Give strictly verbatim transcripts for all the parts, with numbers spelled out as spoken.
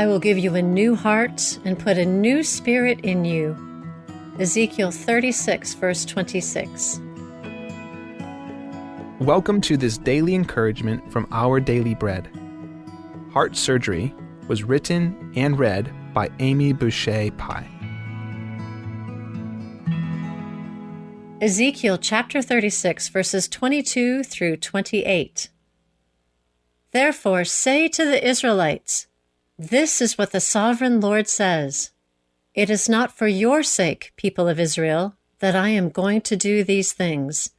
I will give you a new heart and put a new spirit in you. Ezekiel thirty-six, verse twenty-six. Welcome to this daily encouragement from Our Daily Bread. Heart Surgery was written and read by Amy Boucher Pye. Ezekiel chapter thirty-six, verses twenty-two through twenty-eight. Therefore, say to the Israelites, 'This is what the sovereign Lord says: It is not for your sake, people of Israel, that I am going to do these things,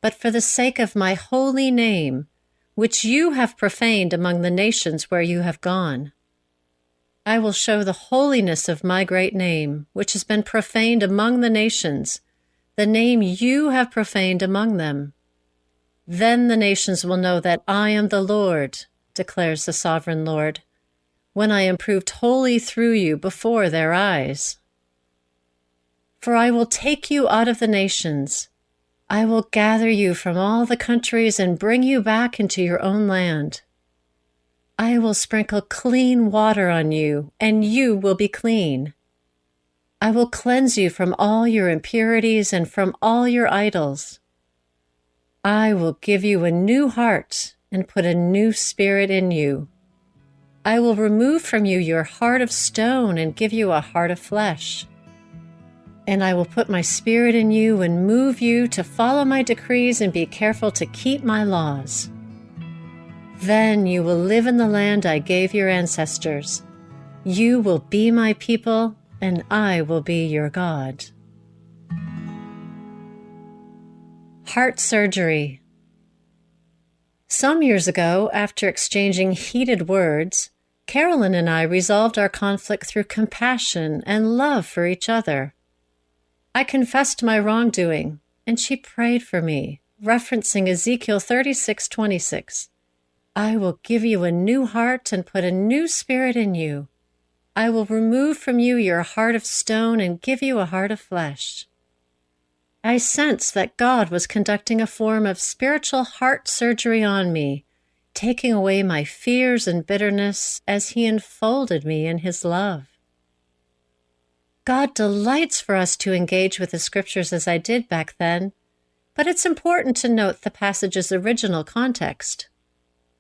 but for the sake of my holy name, which you have profaned among the nations where you have gone. I will show the holiness of my great name, which has been profaned among the nations, the name you have profaned among them. Then the nations will know that I am the Lord, declares the sovereign Lord, when I am proved holy through you before their eyes. For I will take you out of the nations. I will gather you from all the countries and bring you back into your own land. I will sprinkle clean water on you, and you will be clean. I will cleanse you from all your impurities and from all your idols. I will give you a new heart and put a new spirit in you. I will remove from you your heart of stone and give you a heart of flesh. And I will put my spirit in you and move you to follow my decrees and be careful to keep my laws. Then you will live in the land I gave your ancestors. You will be my people, and I will be your God. Heart surgery. Some years ago, after exchanging heated words, Carolyn and I resolved our conflict through compassion and love for each other. I confessed my wrongdoing, and she prayed for me, referencing Ezekiel thirty-six twenty-six. "I will give you a new heart and put a new spirit in you. I will remove from you your heart of stone and give you a heart of flesh." I sensed that God was conducting a form of spiritual heart surgery on me, taking away my fears and bitterness as He enfolded me in His love. God delights for us to engage with the Scriptures as I did back then, but it's important to note the passage's original context.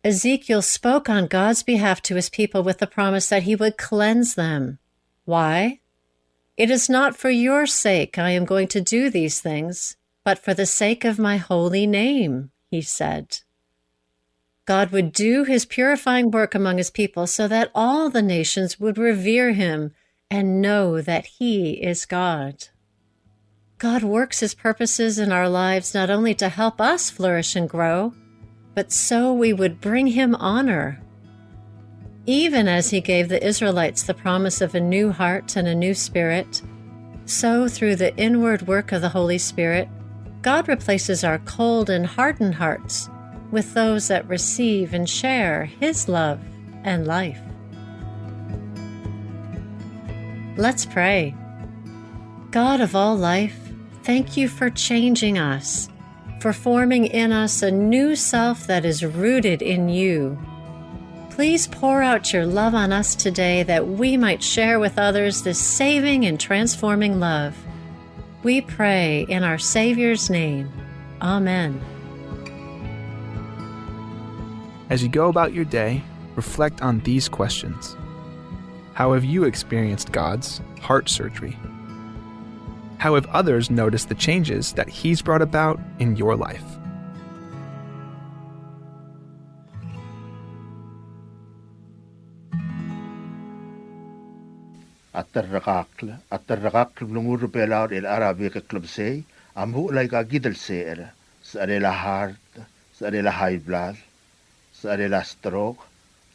Ezekiel spoke on God's behalf to His people with the promise that He would cleanse them. Why? "It is not for your sake I am going to do these things, but for the sake of my holy name," He said. God would do His purifying work among His people so that all the nations would revere Him and know that He is God. God works His purposes in our lives not only to help us flourish and grow, but so we would bring Him honor. Even as He gave the Israelites the promise of a new heart and a new spirit, so through the inward work of the Holy Spirit, God replaces our cold and hardened hearts with those that receive and share His love and life. Let's pray. God of all life, thank You for changing us, for forming in us a new self that is rooted in You. Please pour out Your love on us today that we might share with others this saving and transforming love. We pray in our Savior's name. Amen. As you go about your day, reflect on these questions. How have you experienced God's heart surgery? How have others noticed the changes that He's brought about in your life? A terrekakl, a terrekakl el blengur er Belau er chelecha er a bek el klebesei a muchel aika kid el secher, secherel a heart, secherel a high blood, secherel a stroke,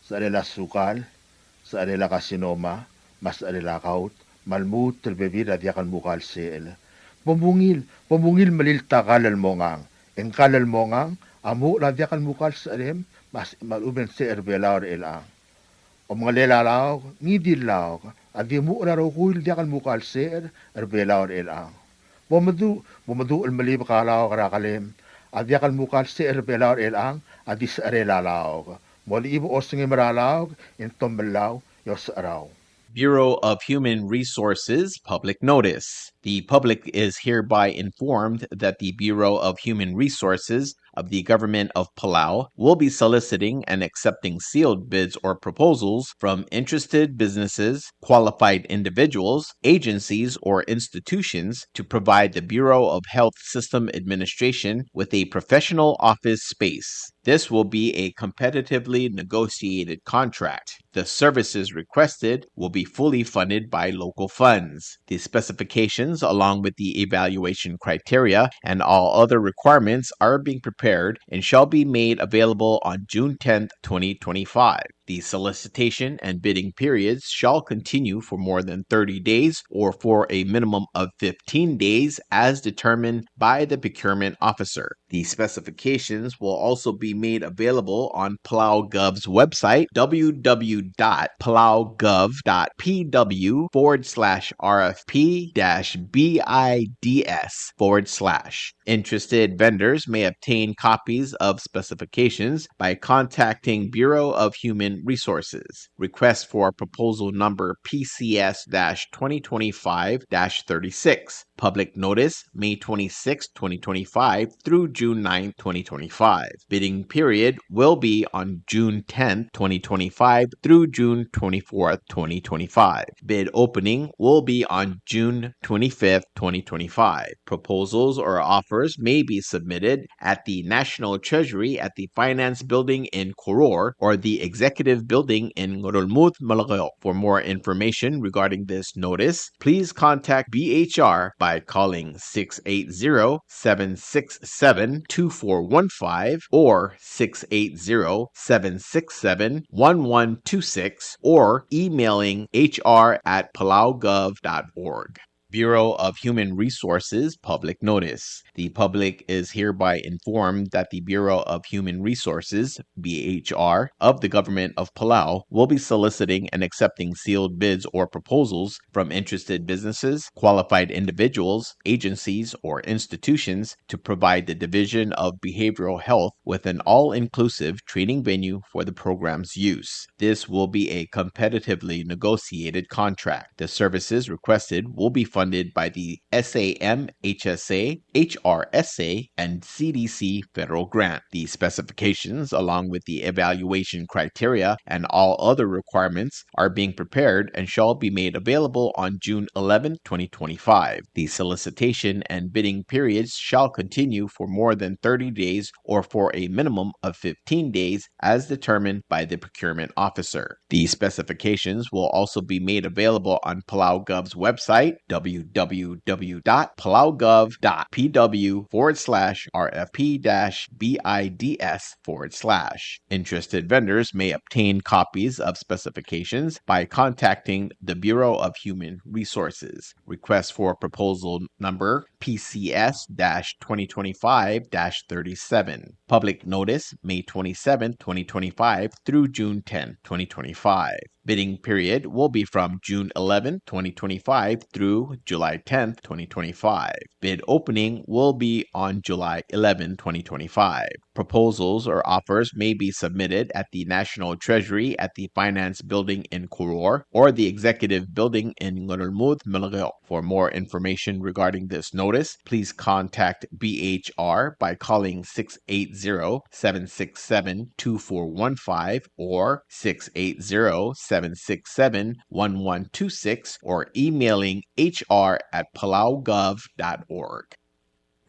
secherel a sukal, secherel a carcinoma, me a secherel a gout, me a lmuut el bebil er a diak el mukal secher. Bo mungil, bo mungil melilt a kall el mongang. E ng kall el mongang a muchel a diak el mukal secherem me a, me a lechub e ng secher er Belau er chelechang. Omengelel a laok, ngii di el laok a di muchel a rokui el diak el mukal secher er Belau er chelechang. Bo meduch, bo meduch el melibek a laok er a kelem. A diak el mukal secher er Belau er chelechang a di secherel a laok. Molechibek a osengem er a laok e ng tomellau Yosecherau. Bureau of Human Resources public notice. The public is hereby informed that the Bureau of Human Resources of the Government of Palau will be soliciting and accepting sealed bids or proposals from interested businesses, qualified individuals, agencies, or institutions to provide the Bureau of Health System Administration with a professional office space. This will be a competitively negotiated contract. The services requested will be fully funded by local funds. The specifications, along with the evaluation criteria and all other requirements, are being prepared and shall be made available on June tenth, twenty twenty-five. The solicitation and bidding periods shall continue for more than thirty days or for a minimum of fifteen days as determined by the procurement officer. The specifications will also be made available on Palau Gov's website, w w w dot palau gov dot p w forward slash r f p dash b i d s forward slash. Interested vendors may obtain copies of specifications by contacting Bureau of Human Resources. Request for proposal number P C S dash twenty twenty-five dash thirty-six. Public notice, May twenty-sixth, twenty twenty-five through June ninth, twenty twenty-five. Bidding period will be on June tenth, twenty twenty-five through June twenty-fourth, twenty twenty-five. Bid opening will be on June twenty-fifth, twenty twenty-five. Proposals or offers may be submitted at the National Treasury at the Finance Building in Koror or the Executive Building in Ngerulmud, Melekeok. For more information regarding this notice, please contact B H R by calling six eight zero, seven six seven, two four one five or six eight zero, seven six seven, one one two six or emailing H R at palaugov dot org. Bureau of Human Resources public notice. The public is hereby informed that the Bureau of Human Resources, B H R, of the Government of Palau will be soliciting and accepting sealed bids or proposals from interested businesses, qualified individuals, agencies, or institutions to provide the Division of Behavioral Health with an all-inclusive training venue for the program's use. This will be a competitively negotiated contract. The services requested will be funded by the S A M H S A, H R S A, and C D C federal grant. The specifications, along with the evaluation criteria and all other requirements, are being prepared and shall be made available on June eleventh, twenty twenty-five. The solicitation and bidding periods shall continue for more than thirty days or for a minimum of fifteen days as determined by the procurement officer. The specifications will also be made available on Palau Gov's website, w w w dot palaugov dot p w forward slash r f p dash b i d s forward slash. Interested vendors may obtain copies of specifications by contacting the Bureau of Human Resources. Request for proposal number P C S dash twenty twenty-five dash thirty-seven. Public notice, May twenty-seventh, twenty twenty-five through June tenth, twenty twenty-five. Bidding period will be from June eleventh, twenty twenty-five through July tenth, twenty twenty-five. Bid opening will be on July eleventh, twenty twenty-five. Proposals or offers may be submitted at the National Treasury at the Finance Building in Koror or the Executive Building in Ngerulmud, Melekeok. For more information regarding this notice, please contact B H R by calling six eight zero, seven six seven, two four one five or six eight zero, seven six seven, one one two six or emailing H R at palaugov dot org.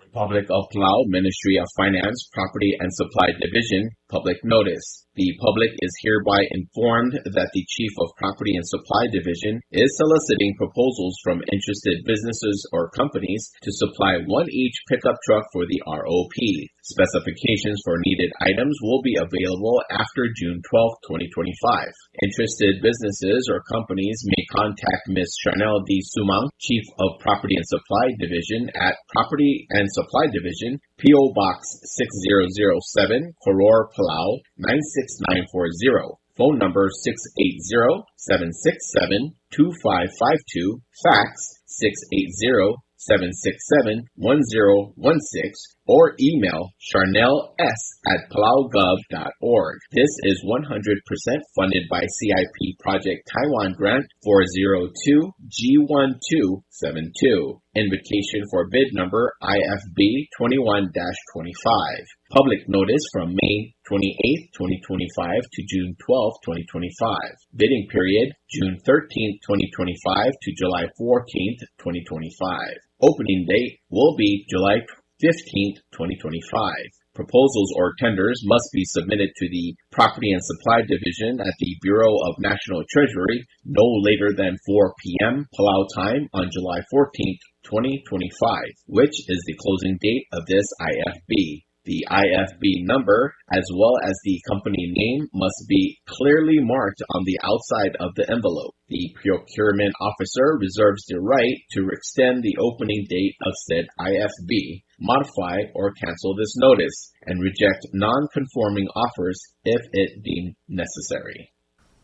Republic of Palau, Ministry of Finance, Property and Supply Division, public notice. The public is hereby informed that the Chief of Property and Supply Division is soliciting proposals from interested businesses or companies to supply one each pickup truck for the R O P. Specifications for needed items will be available after June twelfth, twenty twenty-five. Interested businesses or companies may contact Miss Chanel D. Sumang, Chief of Property and Supply Division, at Property and Supply Division, P O Box six zero zero seven, Koror, Palau, nine six nine four zero. Phone number six eight zero, seven six seven, two five five two, fax six eight zero, seven six seven, one zero one six, or email charnel s at palaugov dot org. This is one hundred percent funded by C I P Project Taiwan Grant four zero two G one two seven two. Invitation for bid number I F B twenty-one dash twenty-five. Public notice from May twenty-eighth, twenty twenty-five to June twelfth, twenty twenty-five. Bidding period, June thirteenth, twenty twenty-five to July fourteenth, twenty twenty-five. Opening date will be July fifteenth, twenty twenty-five. Proposals or tenders must be submitted to the Property and Supply Division at the Bureau of National Treasury no later than four p.m. Palau time on July fourteenth, twenty twenty-five, which is the closing date of this I F B. The I F B number, as well as the company name, must be clearly marked on the outside of the envelope. The procurement officer reserves the right to extend the opening date of said I F B, modify or cancel this notice, and reject non-conforming offers if it deemed necessary.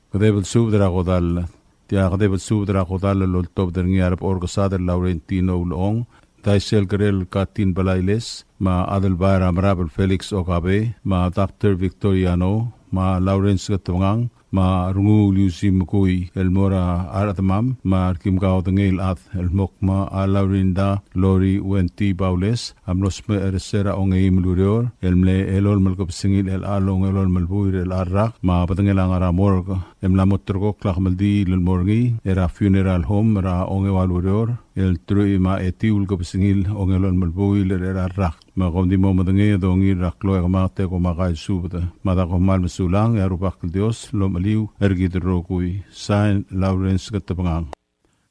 Kedeb el subed er a kodall. Tia kedeb el subed er a kodall el oltobed er ngii a Rep Orkesad el Laurentino Ulechong, Daisel Kerel Katin Balailes, me a Adelbai er a Merab el Felix Okabe, me a Doctor Victoriano, me a Lawrence Ketebengang, me a Renguu Liusi Mekui, el mo er a rechedemam, me a rekimkau dengei el chad el mo kmo a Laurinda Lori Wenty Baules a mlo smecher er se er a ongeim el ureor el mle elolem el kebesengil er chelecha el ongelolem el buil er chelecha el rak, me a bedengel a ngar er a morgue e mla mo ulterekokl a kemeldiil el mo er ngii er a funeral home er a ongeua el ureor el teruich me a etiu el kebesengil ongelolem el buil er chelecha el rak. Me kom di mo medengei e dongiil er a klou e kemanget e kom a kai el subed. Me a da kom kmal mesulang, e a Rubak el Dios lomecheliu er kid el rokui. Sign, Lawrence Ketebengang.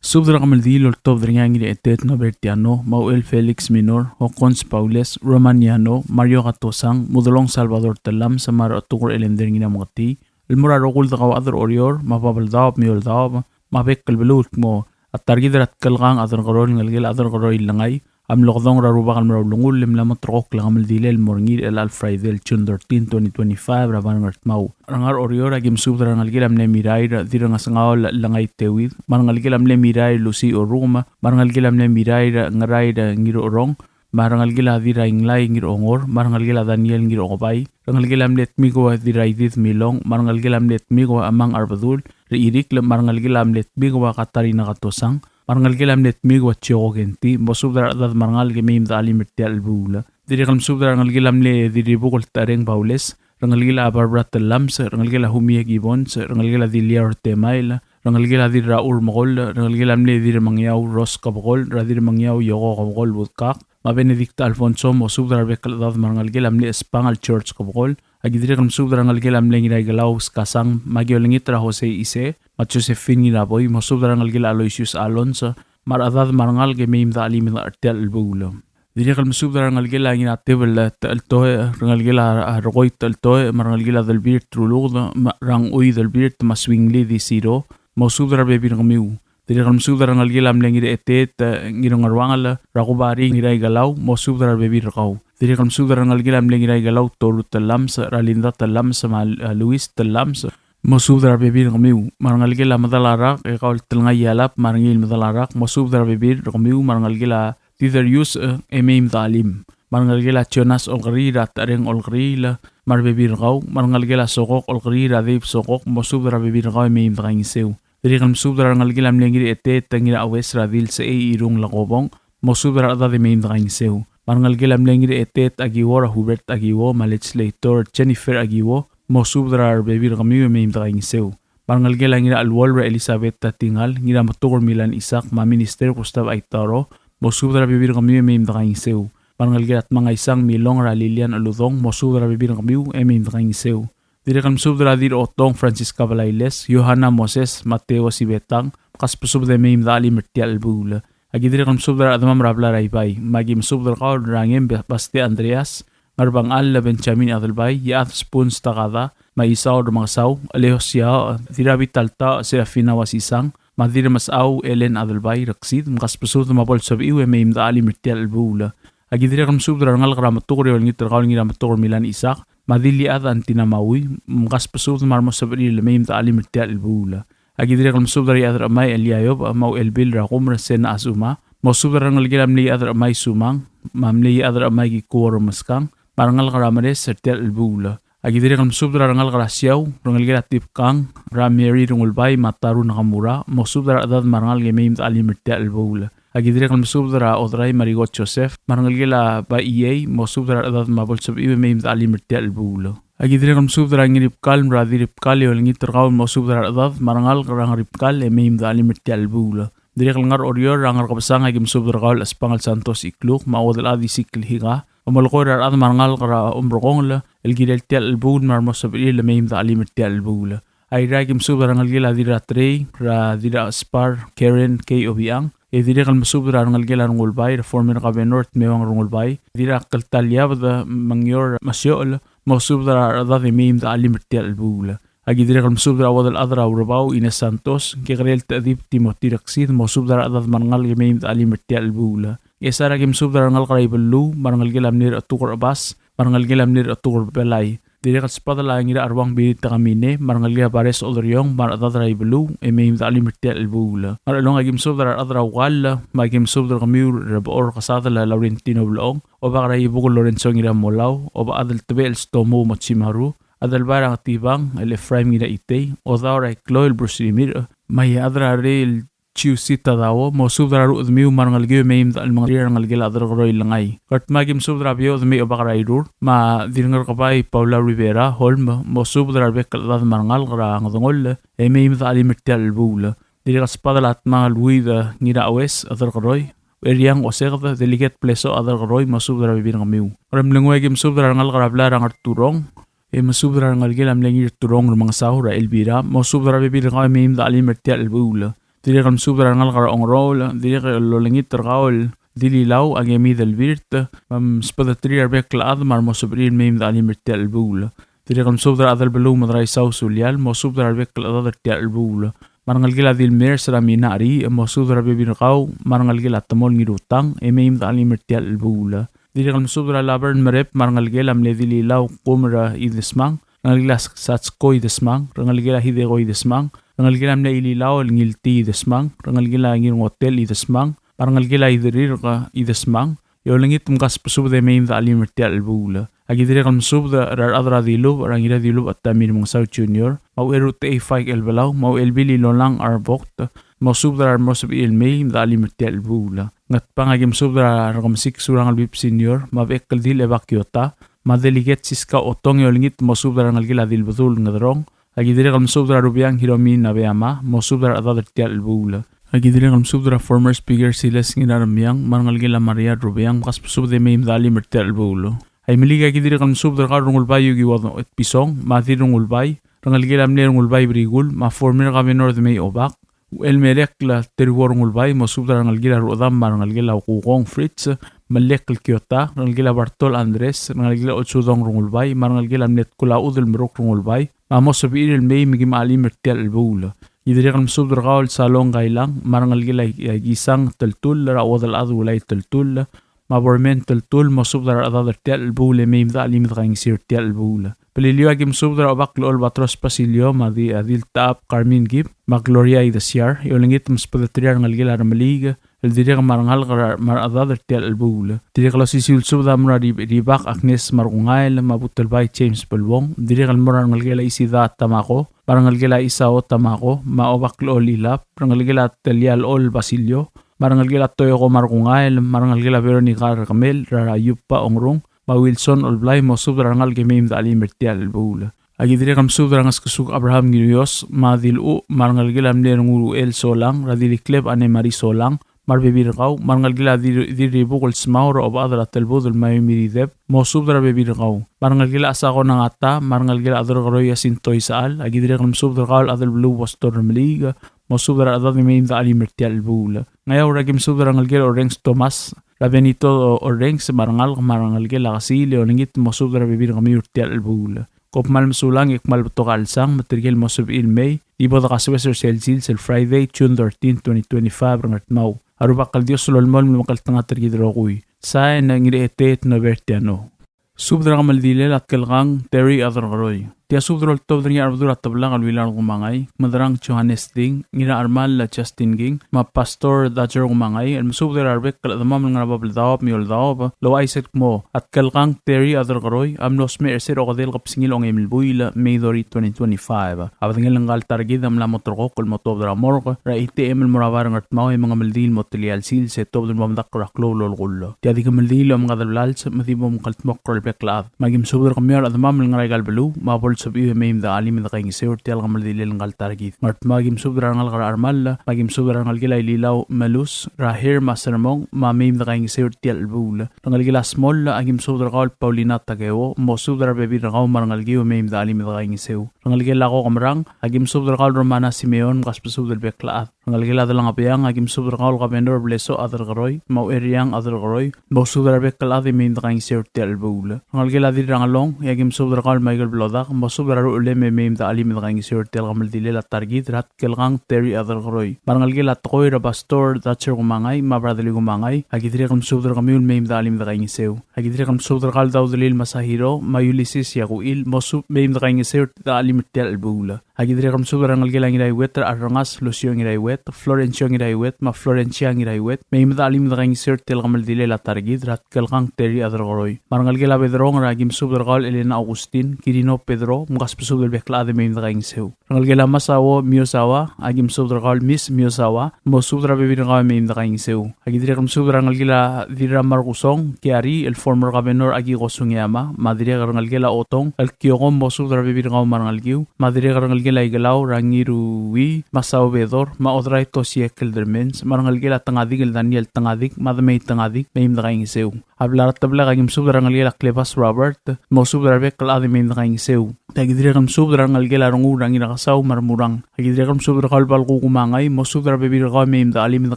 Subed er a kemeldiil el oltobed er ngii a Ngirechetet Nobertiano, me a Uchel Felix Minor, Hokkons Baules, Romaniano, Mario Katosang, Mudelong Salvador Tellames, me a Rechetuker Elender Ngirameketii, el mo er a rokui el dekauchad er Oreor, me a Babeldaob me a Eouldaob, me a bek el beluu el kmo a ta er kid er a Tkelkang a Derkeroi el ngelekel a Derkeroi el Lengai a mlo kedong er a Rubak el mo er a ulengull e mla mo ulterekokl a kemeldiil el mo er ngii er chelecha el Friday el June thirteen, twenty twenty-five er a bar er a Ngardmau. Er a ngar er Oreor a ki mesubed er a rengelekel a mle Mirair Dirrengesengaol Lengai Teuid, me a rengelekel a mle Mirair Lucy Orrukem, me a rengelekel a mle Mirair Ngerair Ngirucherong, me a rengelekel a Dirrainglai Ngiruchongor, me a rengelekel a Daniel Ngiruchokebai, rengelekel a mle Tmiko Dirraidid Milong, me a rengelekel a mle Tmiko Amang Arbedul, Rechirikl, me a rengelekel a mle Tmiko Katarina Katosang, me a rengelekel a mle Tmiko Chioko Kenti, mosubed er a rechedad me a rengalek e mei me dechelim er tia el chelebuul. Dirrek el mesubed er a rengelekel a mle Dirribukl Tereng Baules, rengelekel a Barbara Tellames, rengelekel a Humie Gibbons, rengelekel a Dilia Ortemail, rengelekel a Dirrachur Mekoll, rengelekel a mle Dirremengiau Rose Kebekol, er a Dirremengiau Yoko Kebekol Budkak, me a Benedicta Alfonso, mosubed er a rebek el chedad me a rengelekel a mle Espangel George Kebekol. A ki dirrek el mesubed er a rengelekel a mle Ngiraikelau Skasang, me a ki olengit er a Jose Ise, me a Josephine Ngiraboi, mosubed er a rengelekel a Aloysius Alonso, me a rechedad me a rengalek e mei me dechelim er tia el chelebuul. Dirrek el mesubed er a rengelekel a Ngiratebel Techeltoech, rengelekel a Rekoi Techeltoech, me a rengelekel a Delbirt Ruluked, me a Rangchui Delbirt, me a Swingly Disiro, mosubed er a rebebil er kemiu. Dirrek el mesubed er a rengelekel a mle Ngirechetet, Ngirengeruangel, er a Kubari Ngiraikelau, mosubed er a rebebil er kau. Dirrek el mesubed er a rengelekel a mle Ngiraikelau Toru Tellames, er a Linda Tellames, me a Luis Tellames, mosubed er a rebebil er kemiu. Me a rengelekel a Medalarak, e kau el Telngai Ialap, me a Rengiil Medalarak, mosubed er a rebebil er kemiu, me a rengelekel a Diderius, e mei me dechelim. Me a rengelekel a Jonas Olkeriil, er a Techereng Olkeriil, me a rebebil er kau, me a rengelekel a Sokok Olkeriil, er a Dave Sokok, mosubed er a rebebil er kau e mei me dekaingeseu. Dirrek el mesubed er a rengelekel a mle Ngirechetet, Ngiraues, er a Dilsechei Irung Lekobong, mosubed er a rechedad e mei me dekaingeseu. Me a rengelekel a mle Ngirechetet Akiwo, er a Hubert Akiwo, me a legislator Jennifer Akiwo, mosubed er a rebebil er kemiu e mei me dekaingeseu. Me a rengelekel a Ngiracheluol, er a Elizabeth Tatingal, Ngirametuker Milan Isak, me a Minister Gustav Aitaro, mosubed er a rebebil er kemiu e mei me dekaingeseu. Me a rengelekel a Tmangaisang Milong, er a Lilian Uludong, mosubed er a rebebil er kemiu e mei me dekaingeseu. Dirrek el mesubed er a Dirrotong Francisca Balailes, Yohana Moses, Mateo Sibetang, mkasbesubed e mei me dechelim er tia el chelebuul. A ki dirrek el mesubed er a rechedemam er a blai er a Ibai, me a ki mesubed er kau er a Ngem Bastia Andreas, Ngerbengchall Benjamin Adelbai, Iechad Spoons Takada, me a Isao Remengesau, Leo Siaoch, Dirrabital Taoch Serafina Uasisang, me a Dirremesechau Ellen Adelbai Reksid, mkasbesubed me a bo lsebechiu e mei me dechelim er tia el chelebuul. A ki dirrek el mesubed er a rengalek er a Metuker e olengit er kau el Ngirametuker Milan Isak, me a Dilichad Antina Maui, mkasbesubed me a remo sebechir el mei me dechelim er tia el chelebuul. A ki dirrek el mesubed er a Iechad er a Chemai Elia Iob, me a Uchelbil er a Kumer Sena Asuma, mosubed er a rengelekel a mle Iechad er a Chemai Sumang, me a mle Iechad er a Chemai Kikuo Remeskang, me a rengalek er a Meres er tia el chelebuul. Aki dirrek el mesubed er a rengalek er a Siau, rengelekel a Tibkang, er a Mary Rengulbai, me a Taru Nakamura, mosubed er a rechedad me a rengalek e mei me de chelim er tia el chelebuul. Aki dirrek el mesubed er a Odrai me a Rigot Joseph, me a rengelekel a Baiei, mosubed er a rechedad me a bo lsebechiu e mei me de chelim er tia el chelebuul. Aki dirrek el mesubed er a Ngiribkal, me a Diribkal e olengit er kau el mosubed er a rechedad me a rengalek er a Ngiribkal e mei me de chelim er tia el chelebuul. Dirrek el ngar er a Oreor er a Ngerkebesang, aki mesubed er kau el Espangel Santos Ikluk, me a Uodelchad Isikl Hika, omelekoi er a rechad me a rengalek er a Omrekongel el kirel tia el chelebuul me a remo sebechir el mei me de chelim er tia el chelebuul. Airai aki mesubed er a rengelekel a Dirratrei, er a Dirrachespar Karen K. Obichang, e dirrek el mesubed er a rengelekel a Rengulbai, er a former governor Tmewang Rengulbai, Dirrakltaliabed Mengior Masiochel, mosubed er a rechedad e mei me de chelim er tia el chelebuul. Aki dirrek el mesubed er a Uodelchad er a Urebau Ines Santos, Kekerel Techedib Timothy Reksid, mosubed er a rechedad me a rengalek e mei me de chelim er tia el chelebuul. Ngchesar aki mesubed er a rengalek er a Ibeluu, me a rengelekel a mle Rechetuker Chebas, me a rengelekel a mle Rechetuker Belai. Dirrek el sbadel a Ngiracheruang Birit Takamine, me a rengelekel a Bares Oderiong, me a rechedad er a Ibeluu, e mei me de chelim er tia el chelebuul. Ngerchelong aki mesubed er a rechad er a Ukall, me aki mesubed er kemiu er a Bechor Kesadel a Laurentino Blechong, Obak er a Ibukel Lorenzo Ngiramolau, Obak Adeltebechel Stomu Mochimaru, Adelbai er a Ngetibang el Ephraim Ngiraitei, Odaur a Ikloi el Bruce Rimirch, me a Iechad er a Rei el Chiusita Dao, mosubed er a rechedemiu me a rengelekiu e mei me de chelim er a rengelekel a Derkeroi Lengai. Ngardmau aki mesubed er a Beouch Demei Obak er a Irur, me a Dirngerkebai Paula Rivera Holm, mosubed er a rebek el chedad me a rengalek er a Ngedengoll, e mei me de chelim er tia el chelebuul. Dirrek el sbadel a Tmang el Uid Ngirachues Aderkeroi, Eriang Oseked, Delegate Plesoch Aderkeroi, mosubed er a rebebil er kemiu. Ngeremlengui aki mesubed er a rengalek er a blai er a Ngerturong, e mesubed er a rengelekel a mle Ngirturong er a Mengesau er a Elvira, mosubed er a rebebil er kau e mei me de chelim er tia el chelebuul. Dirrek el mesubed er a rengalek er a Ongeroul, dirrek el olengit er kau el Dililau, a Kemi Delbirt, me msbedeterir a rebek el chad me a remo sebechir el mei me de chelim er tia el chelebuul. Dirrek el mesubed er a Adelbeluu Medraisau Sulial, mosubed er a rebek el chedad er tia el chelebuul. Me a rengelekel a Dilmers er a Mina Cheriich, mosubed er a rebebil er kau, me a rengelekel a Temol Ngirutang, e mei me de chelim er tia el chelebuul. Dirrek el mesubed er a Laverne Merep, me a rengelekel a mle Dililau Kumer Idesmang, rengelekel a Satsko Idesmang, rengelekel a Hideko Idesmang, rengelekel a mle Ililau el Ngiltii Idesmang, rengelekel a Ngirngotel Idesmang, me a rengelekel a Idirirk Idesmang, e olengit me kasbesubed e mei me de chelim er tia el chelebuul. Aki dirrek el mesubed er a rechad er a Dilubech, er a Ngiradilubech Tommy Remengesau Junior, me a Ucherutechei Faik Elbelau, me a Uchelbil Ilolang Arbokt, mosubed er a remo sebechir el mei me de chelim er tia el chelebuul. Ngatpang aki mesubed er a Rekemesik Surangel Whipps Senior, me a Bechekeldil Eba Kiota, me a Delegate Siska Otong e olengit mosubed er a rengelekel a Dilbedul Ngederong. Aki dirrek el mesubed er a Rubeang Hiromi Nabeyama, mosubed er a rechedad er tia el chelebuul. Aki dirrek el mesubed er a former Speaker Silas Ngiraremiang, me a rengelekel a Maria Rubeang, me kasbesubed e mei me de chelim er tia el chelebuul. Aimeliik aki dirrek el mesubed er kau el Rengulbai Yukiwo Etpison, me a Dirrengulbai, rengelekel a mle Rengulbai Brikul, me a former governor Demei Obak, Uchelmerekl Teruo Rengulbai, mosubed er a rengelekel a Ruchedam me a rengelekel a Kukong Fritz, Melekl Kiota, rengelekel a Bartol Andres, rengelekel a Otsudong Rengulbai, me a rengelekel a mle Tkul a Udel Meruk Rengulbai, me a mo sebechir el mei me kim chelim er tia el chelebuul. Ki dirrek el mesubed er kau el Salong Kailang, me a rengelekel a Ikisang Teltull, er a Uodelchad Ulai Teltull, me a Bormen Teltull, mosubed er a rechedad er tia el chelebuul e mei me de chelim e de kaingeseu er tia el chelebuul. Beliliou aki mesubed er a Obak el Olbatros Basilio, me a di, a Diltechab Carmen Kib, me a Gloria Idesiar, e olengit me sbedeterir a rengelekel a Remeliik, el dirrek me a rengalek er a, me a rechedad er tia el chelebuul. Dirrek el osisiu el subed a mo er a Rib-, Ribak Agnes Markungael, me a Butelbai James Beluong, dirrek el mo er a rengelekel a Isida Tamako, me a rengelekel a Isao Tamako, me a Obak el Olilab, rengelekel a Telial Ol Basilio, me a rengelekel a Toyoko Markungael, me a rengelekel a Veronica Rekemel, er a Yupa Ongrung, me a Wilson Olblai, mosubed er a rengalek e mei me de chelim er tia el chelebuul. Aki dirrek el mesubed er a Ngeskesuk Abraham Ngirios, me a Diluch, me a rengelekel a mle Renguruchel Solang, er a Dilikleb Anne Marie Solang, me a rebebil er kau, me a rengelekel a Dir-, Dirribuk el Smau, er a Obechad er a Telbudel Mayo Mirideb, mosubed er a rebebil er kau. Me a rengelekel a Asako Nangata, me a rengelekel a Aderkeroi Jacinto Isechal, aki dirrek el mesubed er kau el Adelbeluu Bostor Remeliik, mosubed er a rechedad e mei me de chelim er tia el chelebuul. Ngeaur aki mesubed er a rengelekel a Orrenges Thomas, er a Benito Orrenges, me a rengalek, me a rengelekel a Kesiil e olengit mosubed er a rebebil er kemiu er tia el chelebuul. Kom kmal mesulang e kmal betok a chelsang, me tirke el mo sebechir el mei, di bo dekasoes er sel sils el Friday, June thirteen, twenty twenty-five, er a Ngardmau. A Rubak el Dios a lolemolem el omekngeltengat er kid el rokui. Sain, Ngirchetet Nobertiano. Subed er a kemeldilel a Tkelkang Terry Aderkeroi. Tia subed el oltobed er ngii a Rebedul er a Teblak el Willard Kumangai, Medrang Johannes Ding, Ngirachermall Justin King, me a Pastor Dutcher Kumangai, el mesubed er a rebek el chedemam el ngar er a bab el daob me a eou el daob, el ouchais el kmo a Tkelkang Terry Aderkeroi a mlo smecher er se er a okedei el kebesengil a ongeim el buil, May thirty, twenty twenty-five. A bedengel ngka el ta er kid a mla mo terrekokl el mo tuobed er a morgue er a eight A.M. el mo er a bai er a Ngardmau e mengemeldiil el mo telia el sils e tuobed el mo medakl er a klou el olekull. Tia di kemeldiil a omengades el blals me di bo mkldmokl er a rebek el chad. Me aki mesubed er kemiu a rechedemam el ngar er aika el beluu me a bo lsebechiu e mei me de chelim e de kaingeseu er tia el kemeldilel ngka el ta er kid. Ngardmau aki mesubed er a rengalek er a Chermall, me aki mesubed er a rengelekel a Ililau Melus, er a Her me a Sermong, me mei me de kaingeseu er tia el chelebuul. Rengelekel a Smoll, aki mesubed er kau el Paulina Takeo, mosubed er a rebebil er kau me a rengelekiu e mei me de chelim e de kaingeseu. Rengelekel a Kokemerang, aki mesubed er kau el Romana Simeon, mkasbesubed el bek el chad. Rengelekel a Delangebiang, aki mesubed er kau el Kabenor Blesoch Aderkeroi, me a Ucheriang Aderkeroi, mosubed er a rebek el chad e mei me de kaingeseu er tia el chelebuul. Rengelekel a Dirrangelong, e aki mesubed er kau el Michael Blodak, mosubed er a ruchelem e mei me de chelim e de kaingeseu er tia el kemeldilel a ta er kid er a Tkelkang Terry Aderkeroi. Me a rengelekel a Tekoi er a Pastor Dutcher Kumangai, me a Bradley Kumangai, aki dirrek el mesubed er kemiu el mei me de chelim e de kaingeseu. Aki dirrek el mesubed er kau el Daudelil Masahiro, me a Ulysses Yakuil, mosubed mei me de kaingeseu er tia el chelim er tia el chelebuul. Aki dirrek el mesubed er a rengelekel a Ngiraiuet er a Rengas, Lucio Ngiraiuet, Florencio Ngiraiuet, me a Florencia Ngiraiuet, mei me de chelim e de kaingeseu er tia el kemeldilel a ta er kid er a Tkelkang Terry Aderkeroi. Me a rengelekel a Bedrong er a aki mesubed er kau el Elena Augustin, Kirino Pedro, mkasbesubed el bek el chad e mei me de kaingeseu. Rengelekel a Masao Miyazawa, aki mesubed er kau el Miss Miyazawa, mosubed er a rebebil er kau e mei me de kaingeseu. Aki dirrek el mesubed er a rengelekel a Dirra Markusong Kiari, el former governor Akiko Sugiyama, me a dirrek el rengelekel a Otong el Kioko, mosubed er a rebebil er kau me a rengelekiu, me a dirrek el rengelekel a Ikelau er a Ngirui, Masao Bedor, me a Odrai Tosie Keldermans, me a rengelekel a Tengadik el Daniel Tengadik, me a Demei Tengadik, mei me de kaingeseu. A blai er a Teblak aki mesubed er a rengelekel a Klebas Robert, mosubed er a rebek el chad e mei me de kaingeseu. Aki dirrek el mesubed er a rengelekel a Renguul er a Ngirakesau me a Remurang. Aki dirrek el mesubed er kau el Balku Kumangai, mosubed er a rebebil er kau e mei me de chelim e de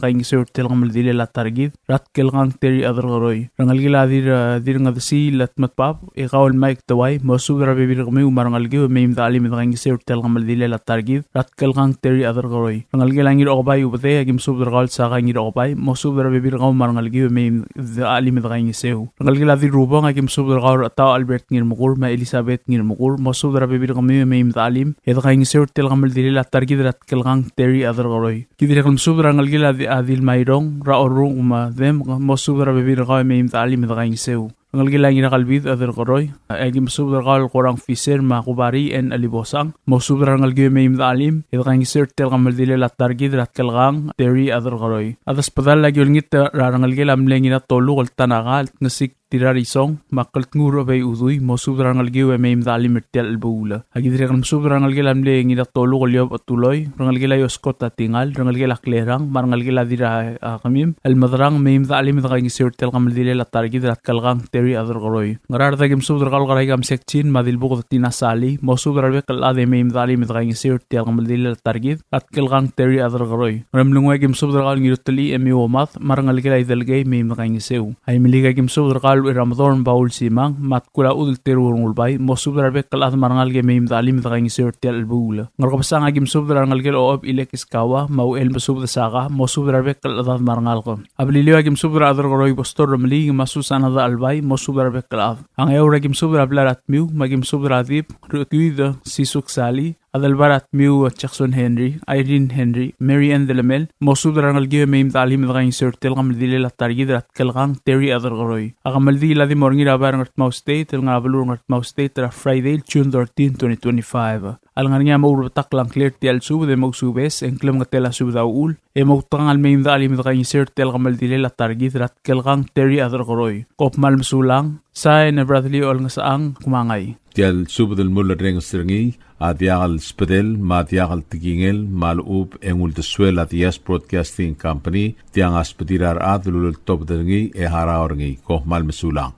kaingeseu er tia el kemeldilel a ta er kid er a Tkelkang Terry Aderkeroi. Rengelekel a Dir, Dirngedesil Tmetbab, e kau el Mike Tewai, mosubed er a rebebil er kemiu me a rengelekiu e mei me de chelim e de kaingeseu er tia el kemeldilel a ta er kid er a Tkelkang Terry Aderkeroi. Rengelekel a Ngirokebai Ubedei, aki mesubed er kau el Saka Ngirokebai, mosubed er a rebebil er kau me a rengelekiu e mei me de chelim e de kaingeseu. Rengelekel a Dirrubong, aki mesubed er kau el Chetau Albert Ngirmekur me a Elizabeth Ngirmekur, mosubed er a rebebil er kemiu e mei me de chelim e de kaingeseu er tia el kemeldilel a ta er kid er a Tkelkang Terry Aderkeroi. Ki dirrek el mesubed er a rengelekel a Di, a Dilmairong er a Orrung me a Dem, mosubed er a rebebil er kau e mei me de chelim e de kaingeseu. Rengelekel a Ngirakelbid Aderkeroi, e aki mesubed er kau el Korang Fisher me a Kubari N. Alibosang, mosubed er a rengelekiu e mei me de chelim e de kaingeseu er tia el kemeldilel a ta er kid er a Tkelkang Terry Aderkeroi. A desbedall a ki olengit er a rengelekel a mle Ngiratoluk el Tanaka el Tngesik Tirarisong, me a Keltngur Obei Udui, mosubed er a rengelekiu e mei me de chelim er tia el chelebuul. Aki dirrek el mesubed er a rengelekel a mle Ngiratoluk el Iob Otuloi, rengelekel a Ioskot a Tingal, rengelekel a Klerang, me a rengelekel a Dirrakemim el Medrang, mei me de chelim e de kaingeseu er tia el kemeldilel a ta er kid er a Tkelkang Terry Aderkeroi. Ngaraard a ki mesubed er kau el Kerai Kamsek Chin me a Dilbuked Tina Sali, mosubed er a rebek el chad e mei me de chelim e de kaingeseu er tia el kemeldilel a ta er kid er a Tkelkang Terry Aderkeroi. Ngeremlengui a ki mesubed er kau el Ngirutelchii e Miuomad, me a rengelekel a Idelkei, mei me de kaingeseu. A Imeliik a ki mesubed er kau el Ucheramedorm Paul Simang, me a Tkul a Chudel Teruo Rengulbai, mosubed er a rebek el chad me a rengalek e mei me de chelim e de kaingeseu er tia el chelebuul. Ngerkebesang a ki mesubed er a rengelekel a Ochob Ilek Iskawa, me a Uchel Mesubed Saka, mosubed er a rebek el chad me a rengalek. A Beliliou a ki mesubed er a Aderkeroi Pastor Remeliik me a Susana Dachelbai, mosubed er a rebek el chad. A Ngeaur a ki mesubed er a blai er a Tmiu, me a ki mesubed er a Dib, Rutuid, Sisuk Sali, Adelbai er a Tmiu Jackson Henry, Irene Henry, Mary Ann Delemel, mosubed er a rengelekiu e mei me de chelim e de kaingeseu er tia el kemeldilel a ta er kid er a Tkelkang Terry Aderkeroi. A kemeldiil a di mo er ngii er a bai er a Ngardmau State, el ngar er a beluu er a Ngardmau State er a Friday, June thirteen, twenty twenty-five. A le ngar er ngii a mo ourebetakl a ngklir er tia el subed e mousubes, e ng klemengetel a subed a uchul, e moutekangel el mei me de chelim e de kaingeseu er tia el kemeldilel a ta er kid er a Tkelkang Terry Aderkeroi. Kom kmal mesulang, sain e Bradley Olngesechang Kumangai. Tia el subed el mulerrenges er ngii a diak el sbedel me a diak el tekingel me a lechub e ng uldesuel a Diaz Broadcasting Company, tiang a sbedir a rechad el uleltobed er ngii e harau er ngii. Kom kmal mesulang.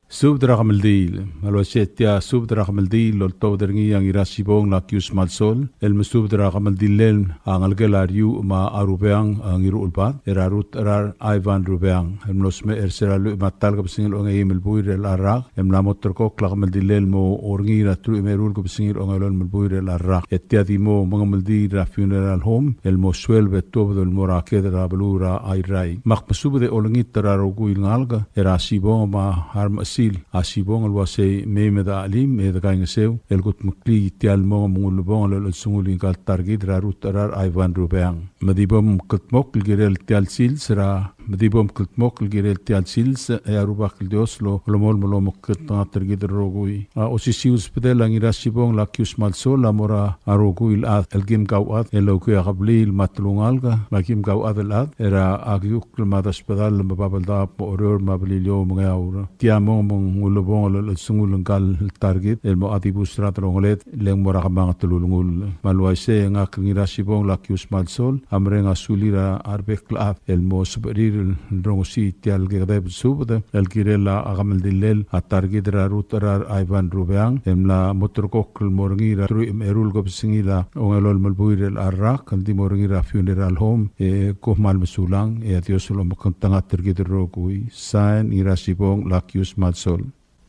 Subed er a kemeldiil. Me a le uaisei e tia subed er a kemeldiil el oltobed er ngii a Ngirasibong Lakius Malsol, el mesubed er a kemeldilel a ngelekel a Riuch me a Rubeang, a, Ngiruchelbad, er a Rutecherar Ivan Rubeang, el mlo smecher er se er a lluich me a ta el kebesengil a ongeim el buil er chelecha el rak, e mla mo terrekokl a kemeldilel el mo er ngii er a teruich me a eru el kebesengil a ongelolem el buil er chelecha el rak. E tia di mo mengemeldiil er a funeral home el mo sueleb e tuobed el mo er a ked er a beluu er a Airai. Me ak mesubed e olengit er a rokui el ngalek er a Sibong me a Armes Sil a Sibong el uasei mei me de chelim e de kaingeseu el kudmeklii tia el mong me ng ulebongel el chelsengul ngika el ta er kid er a Rutecherar Ivan Rubeang. Me di bo mkldmokl el kirel tia el sils er a, me di bo mkldmokl el kirel tia el sils e a Rubak el Dios a lolemolem el omekngeltengat er kid el rokui. A osisiu el subedel a Ngirasibong Lakius Malsol a mo er a rokui el chad el kim kauchad el okiu a kebliil me a telungalek, me a kim kauchad el chad er a kiukl me a desbedall me a Babeldaob me a Oreor me a Beliliou me a Ngeaur. Tia mong me ng ulebongel el chelsengul ngika el ta er kid el mo dibus er a delongeled, le ng mo er a kemanget el ulengull. Me a le uaisei e ngak el Ngirasibong Lakius Malsol a mereng a sulir a rebek el chad el mo sebechir el rongesii tia el kekedeb el subed el kirel a kemeldillel a ta er kid er a Rutecherar Ivan Rubeang el mla moterekokl el mo er ngii er a teruich me a eru el kebesengil a ongelolem el buil er a rak, el di mo er ngii er a funeral home. E kom kmal mesulang, e a Dios a lomekngeltengat er kid el rokui. Sain, Ngirasibong Lakius Malsol.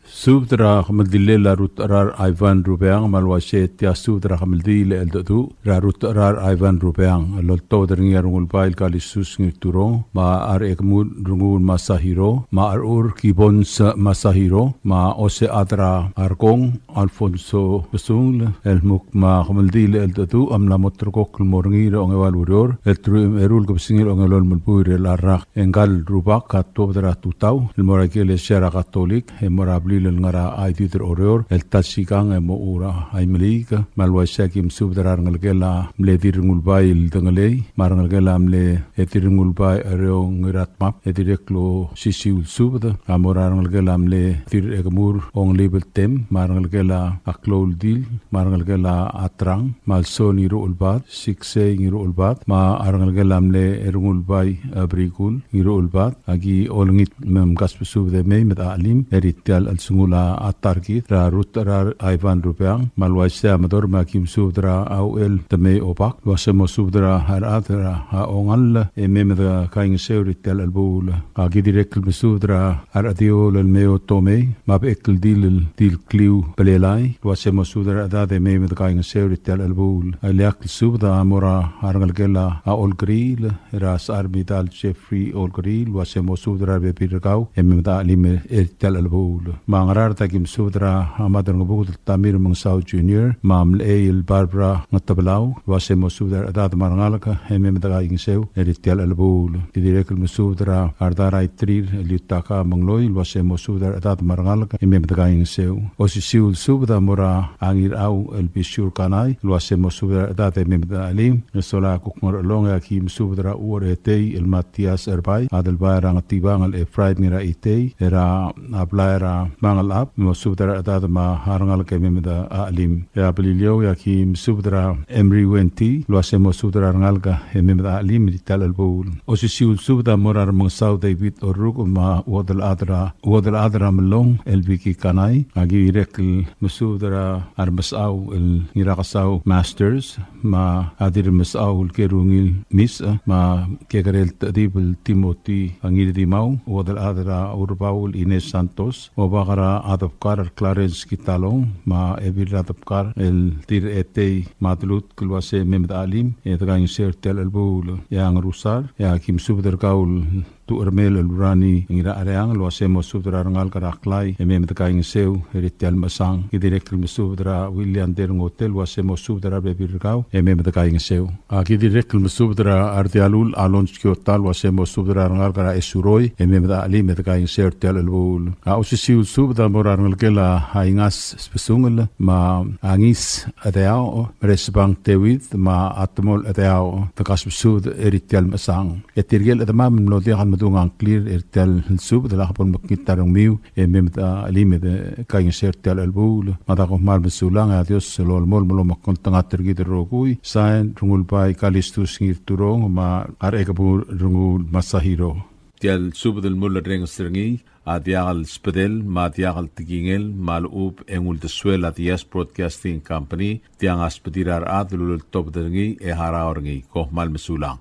Subed er a kemeldillel a Rutecherar Ivan Rubeang. Me a le uaisei e tia subed er a kemeldiil el cheldecheduch er a Rutecherar Ivan Rubeang el oltobed er ngii a Rengulbai el Kalistus Ngirturong, me a Rechekemur Rengul Masahiro, me a Rechur Gibbons Masahiro, me a Osechad er a Arkong Alfonso Besungel, el kmo a kemeldiil el cheldecheduch a mla moterekokl el mo er ngii er a ongeua el ureor, el teruich me a eru el kebesengil a ongelolem el buil er a rak. E ngka el rubak a tuobed er a tutau el mo er a ikelesia er a Katolik, e mo er a blil el ngar er a Aidid er Oreor, el ta el sikang e mochu er a Imeliik. Me a le uaisei e aki mesubed er a rengelekel a mle Dirrengulbai el Dengelei, me a rengelekel a mle Dirrengulbai Ereo Ngiratmab, e dirrek el osisiu el subed a mo er a rengelekel a mle Dirrechekemur Ongelibel Tem, me a rengelekel a Klou el Dil, me a rengelekel a Atrang, me a Lsol Ngiruchelbad, Siksei Ngiruchelbad, me a rengelekel a mle Rengulbai, e, Brikul Ngiruchelbad, aki olengit me mkasbesubed e mei me de chelim er tia el chelsengul a ta er kid er a Rutecherar Ivan Rubeang. Me a le uaisei a Medorm e aki mesubed er a Auchel Temei Obak el uase mo subed er a rechad er a Ongall e mei me de kaingeseu er tia el chelebuul. Aki dirrek el mesubed er a Rechediou el Meo Tomei, me a Bechekldil el Dilkliu Belelai el uase mo subed er a rechedad e mei me de kaingeseu er tia el chelebuul. A ileakl el subed a mo er a rengelekel a Olkeriil er a Secharmidal Jeffrey Olkeriil el uase mo subed er a rebebil er kau e mei me de chelim er tia el chelebuul. Me a Ngaraard e aki mesubed er a Madrengebuked el Tamir Mengesau Junior, me a Mlechei el Barbara Ngetebelau el uase mo subed er a rechedad me a rengalek e mei me de kaingeseu er tia el chelebuul. Ki dirrek el mesubed er a Ardar Aitrir el Yutaka Mengloi el uase mo subed er a rechedad me a rengalek e mei me de kaingeseu. Osisiu el subed a mo er a Ngirau el Bisiur Kanai el uase mo subed er a rechedad e mei me de chelim. E sola kuk Ngerchelong e aki mesubed er a Ucheretei el Matias Erbai, Adelbai er a Ngetibang el Efraim Ngiraitei, er a blai er a Mangelab, mo subed er a rechedad me a rengalek e mei me de chelim. E a Beliliou e aki mesubed er a Emery Wenty el uase mo subed er a rengalek e mei me de chelim er tia el chelebuul. Osisiu el subed a mo er a Remengesau David Oruk me a Uodelchad er a, Uodelchad er a Melong el Vicky Kanai. Aki dirrek el mesubed er a Remesechau el Ngirakesau Masters, me a Dirremesechau el Kerungil Misech, me a Kekerel Techedib el Timothy Ngirdimau, Uodelchad er a Urbau el Ines Santos, Obak er a Adebkar el Clarence Kitalong, me a Ebil er a Adebkar el Dirretei Madlut el uase mei me de chelim e de kaingeseu er tia el chelebuul. E a Ngerusar e aki mesubed er kau el Tuchermel el Urani Ngirachereang el uase mo subed er a rengalek er a Klai e mei me de kaingeseu er tia el mechesang. Ki dirrek el mesubed er a William Derngotel el uase mo subed er a rebebil er kau e mei me de kaingeseu. Aki dirrek el mesubed er a Rdialul Alonz Kiota el uase mo subed er a rengalek er a Esuroi e mei me de chelim e de kaingeseu er tia el chelebuul. A osisiu el subed a mo er a rengelekel a Ingas Sbesungel me a Ngis Chedeaoch, Meresbang Tewid me a Temol Chedeaoch, de kasbesubed er tia el mechesang. E tirke el chedemam el mlo diak el medung a ngklir er tia el subed, lak bo lemekngit a rengmiu e mei me de chelim e de kaingeseu er tia el chelebuul. Me a da kom kmal mesulang, e a Dios a lolemolem el omekngeltengat er kid el rokui. Sain, Rengulbai Kalistus Ngirturong me a Rechekebur Rengul Masahiro. Tia el subed el mulerrenges er ngii a diak el sbedel me a diak el tekingel me a lechub e ng uldesuel a Diaz Broadcasting Company. Tiang a sbedir a rechad el uleltobed er ngii e harau er ngii. Kom kmal mesulang.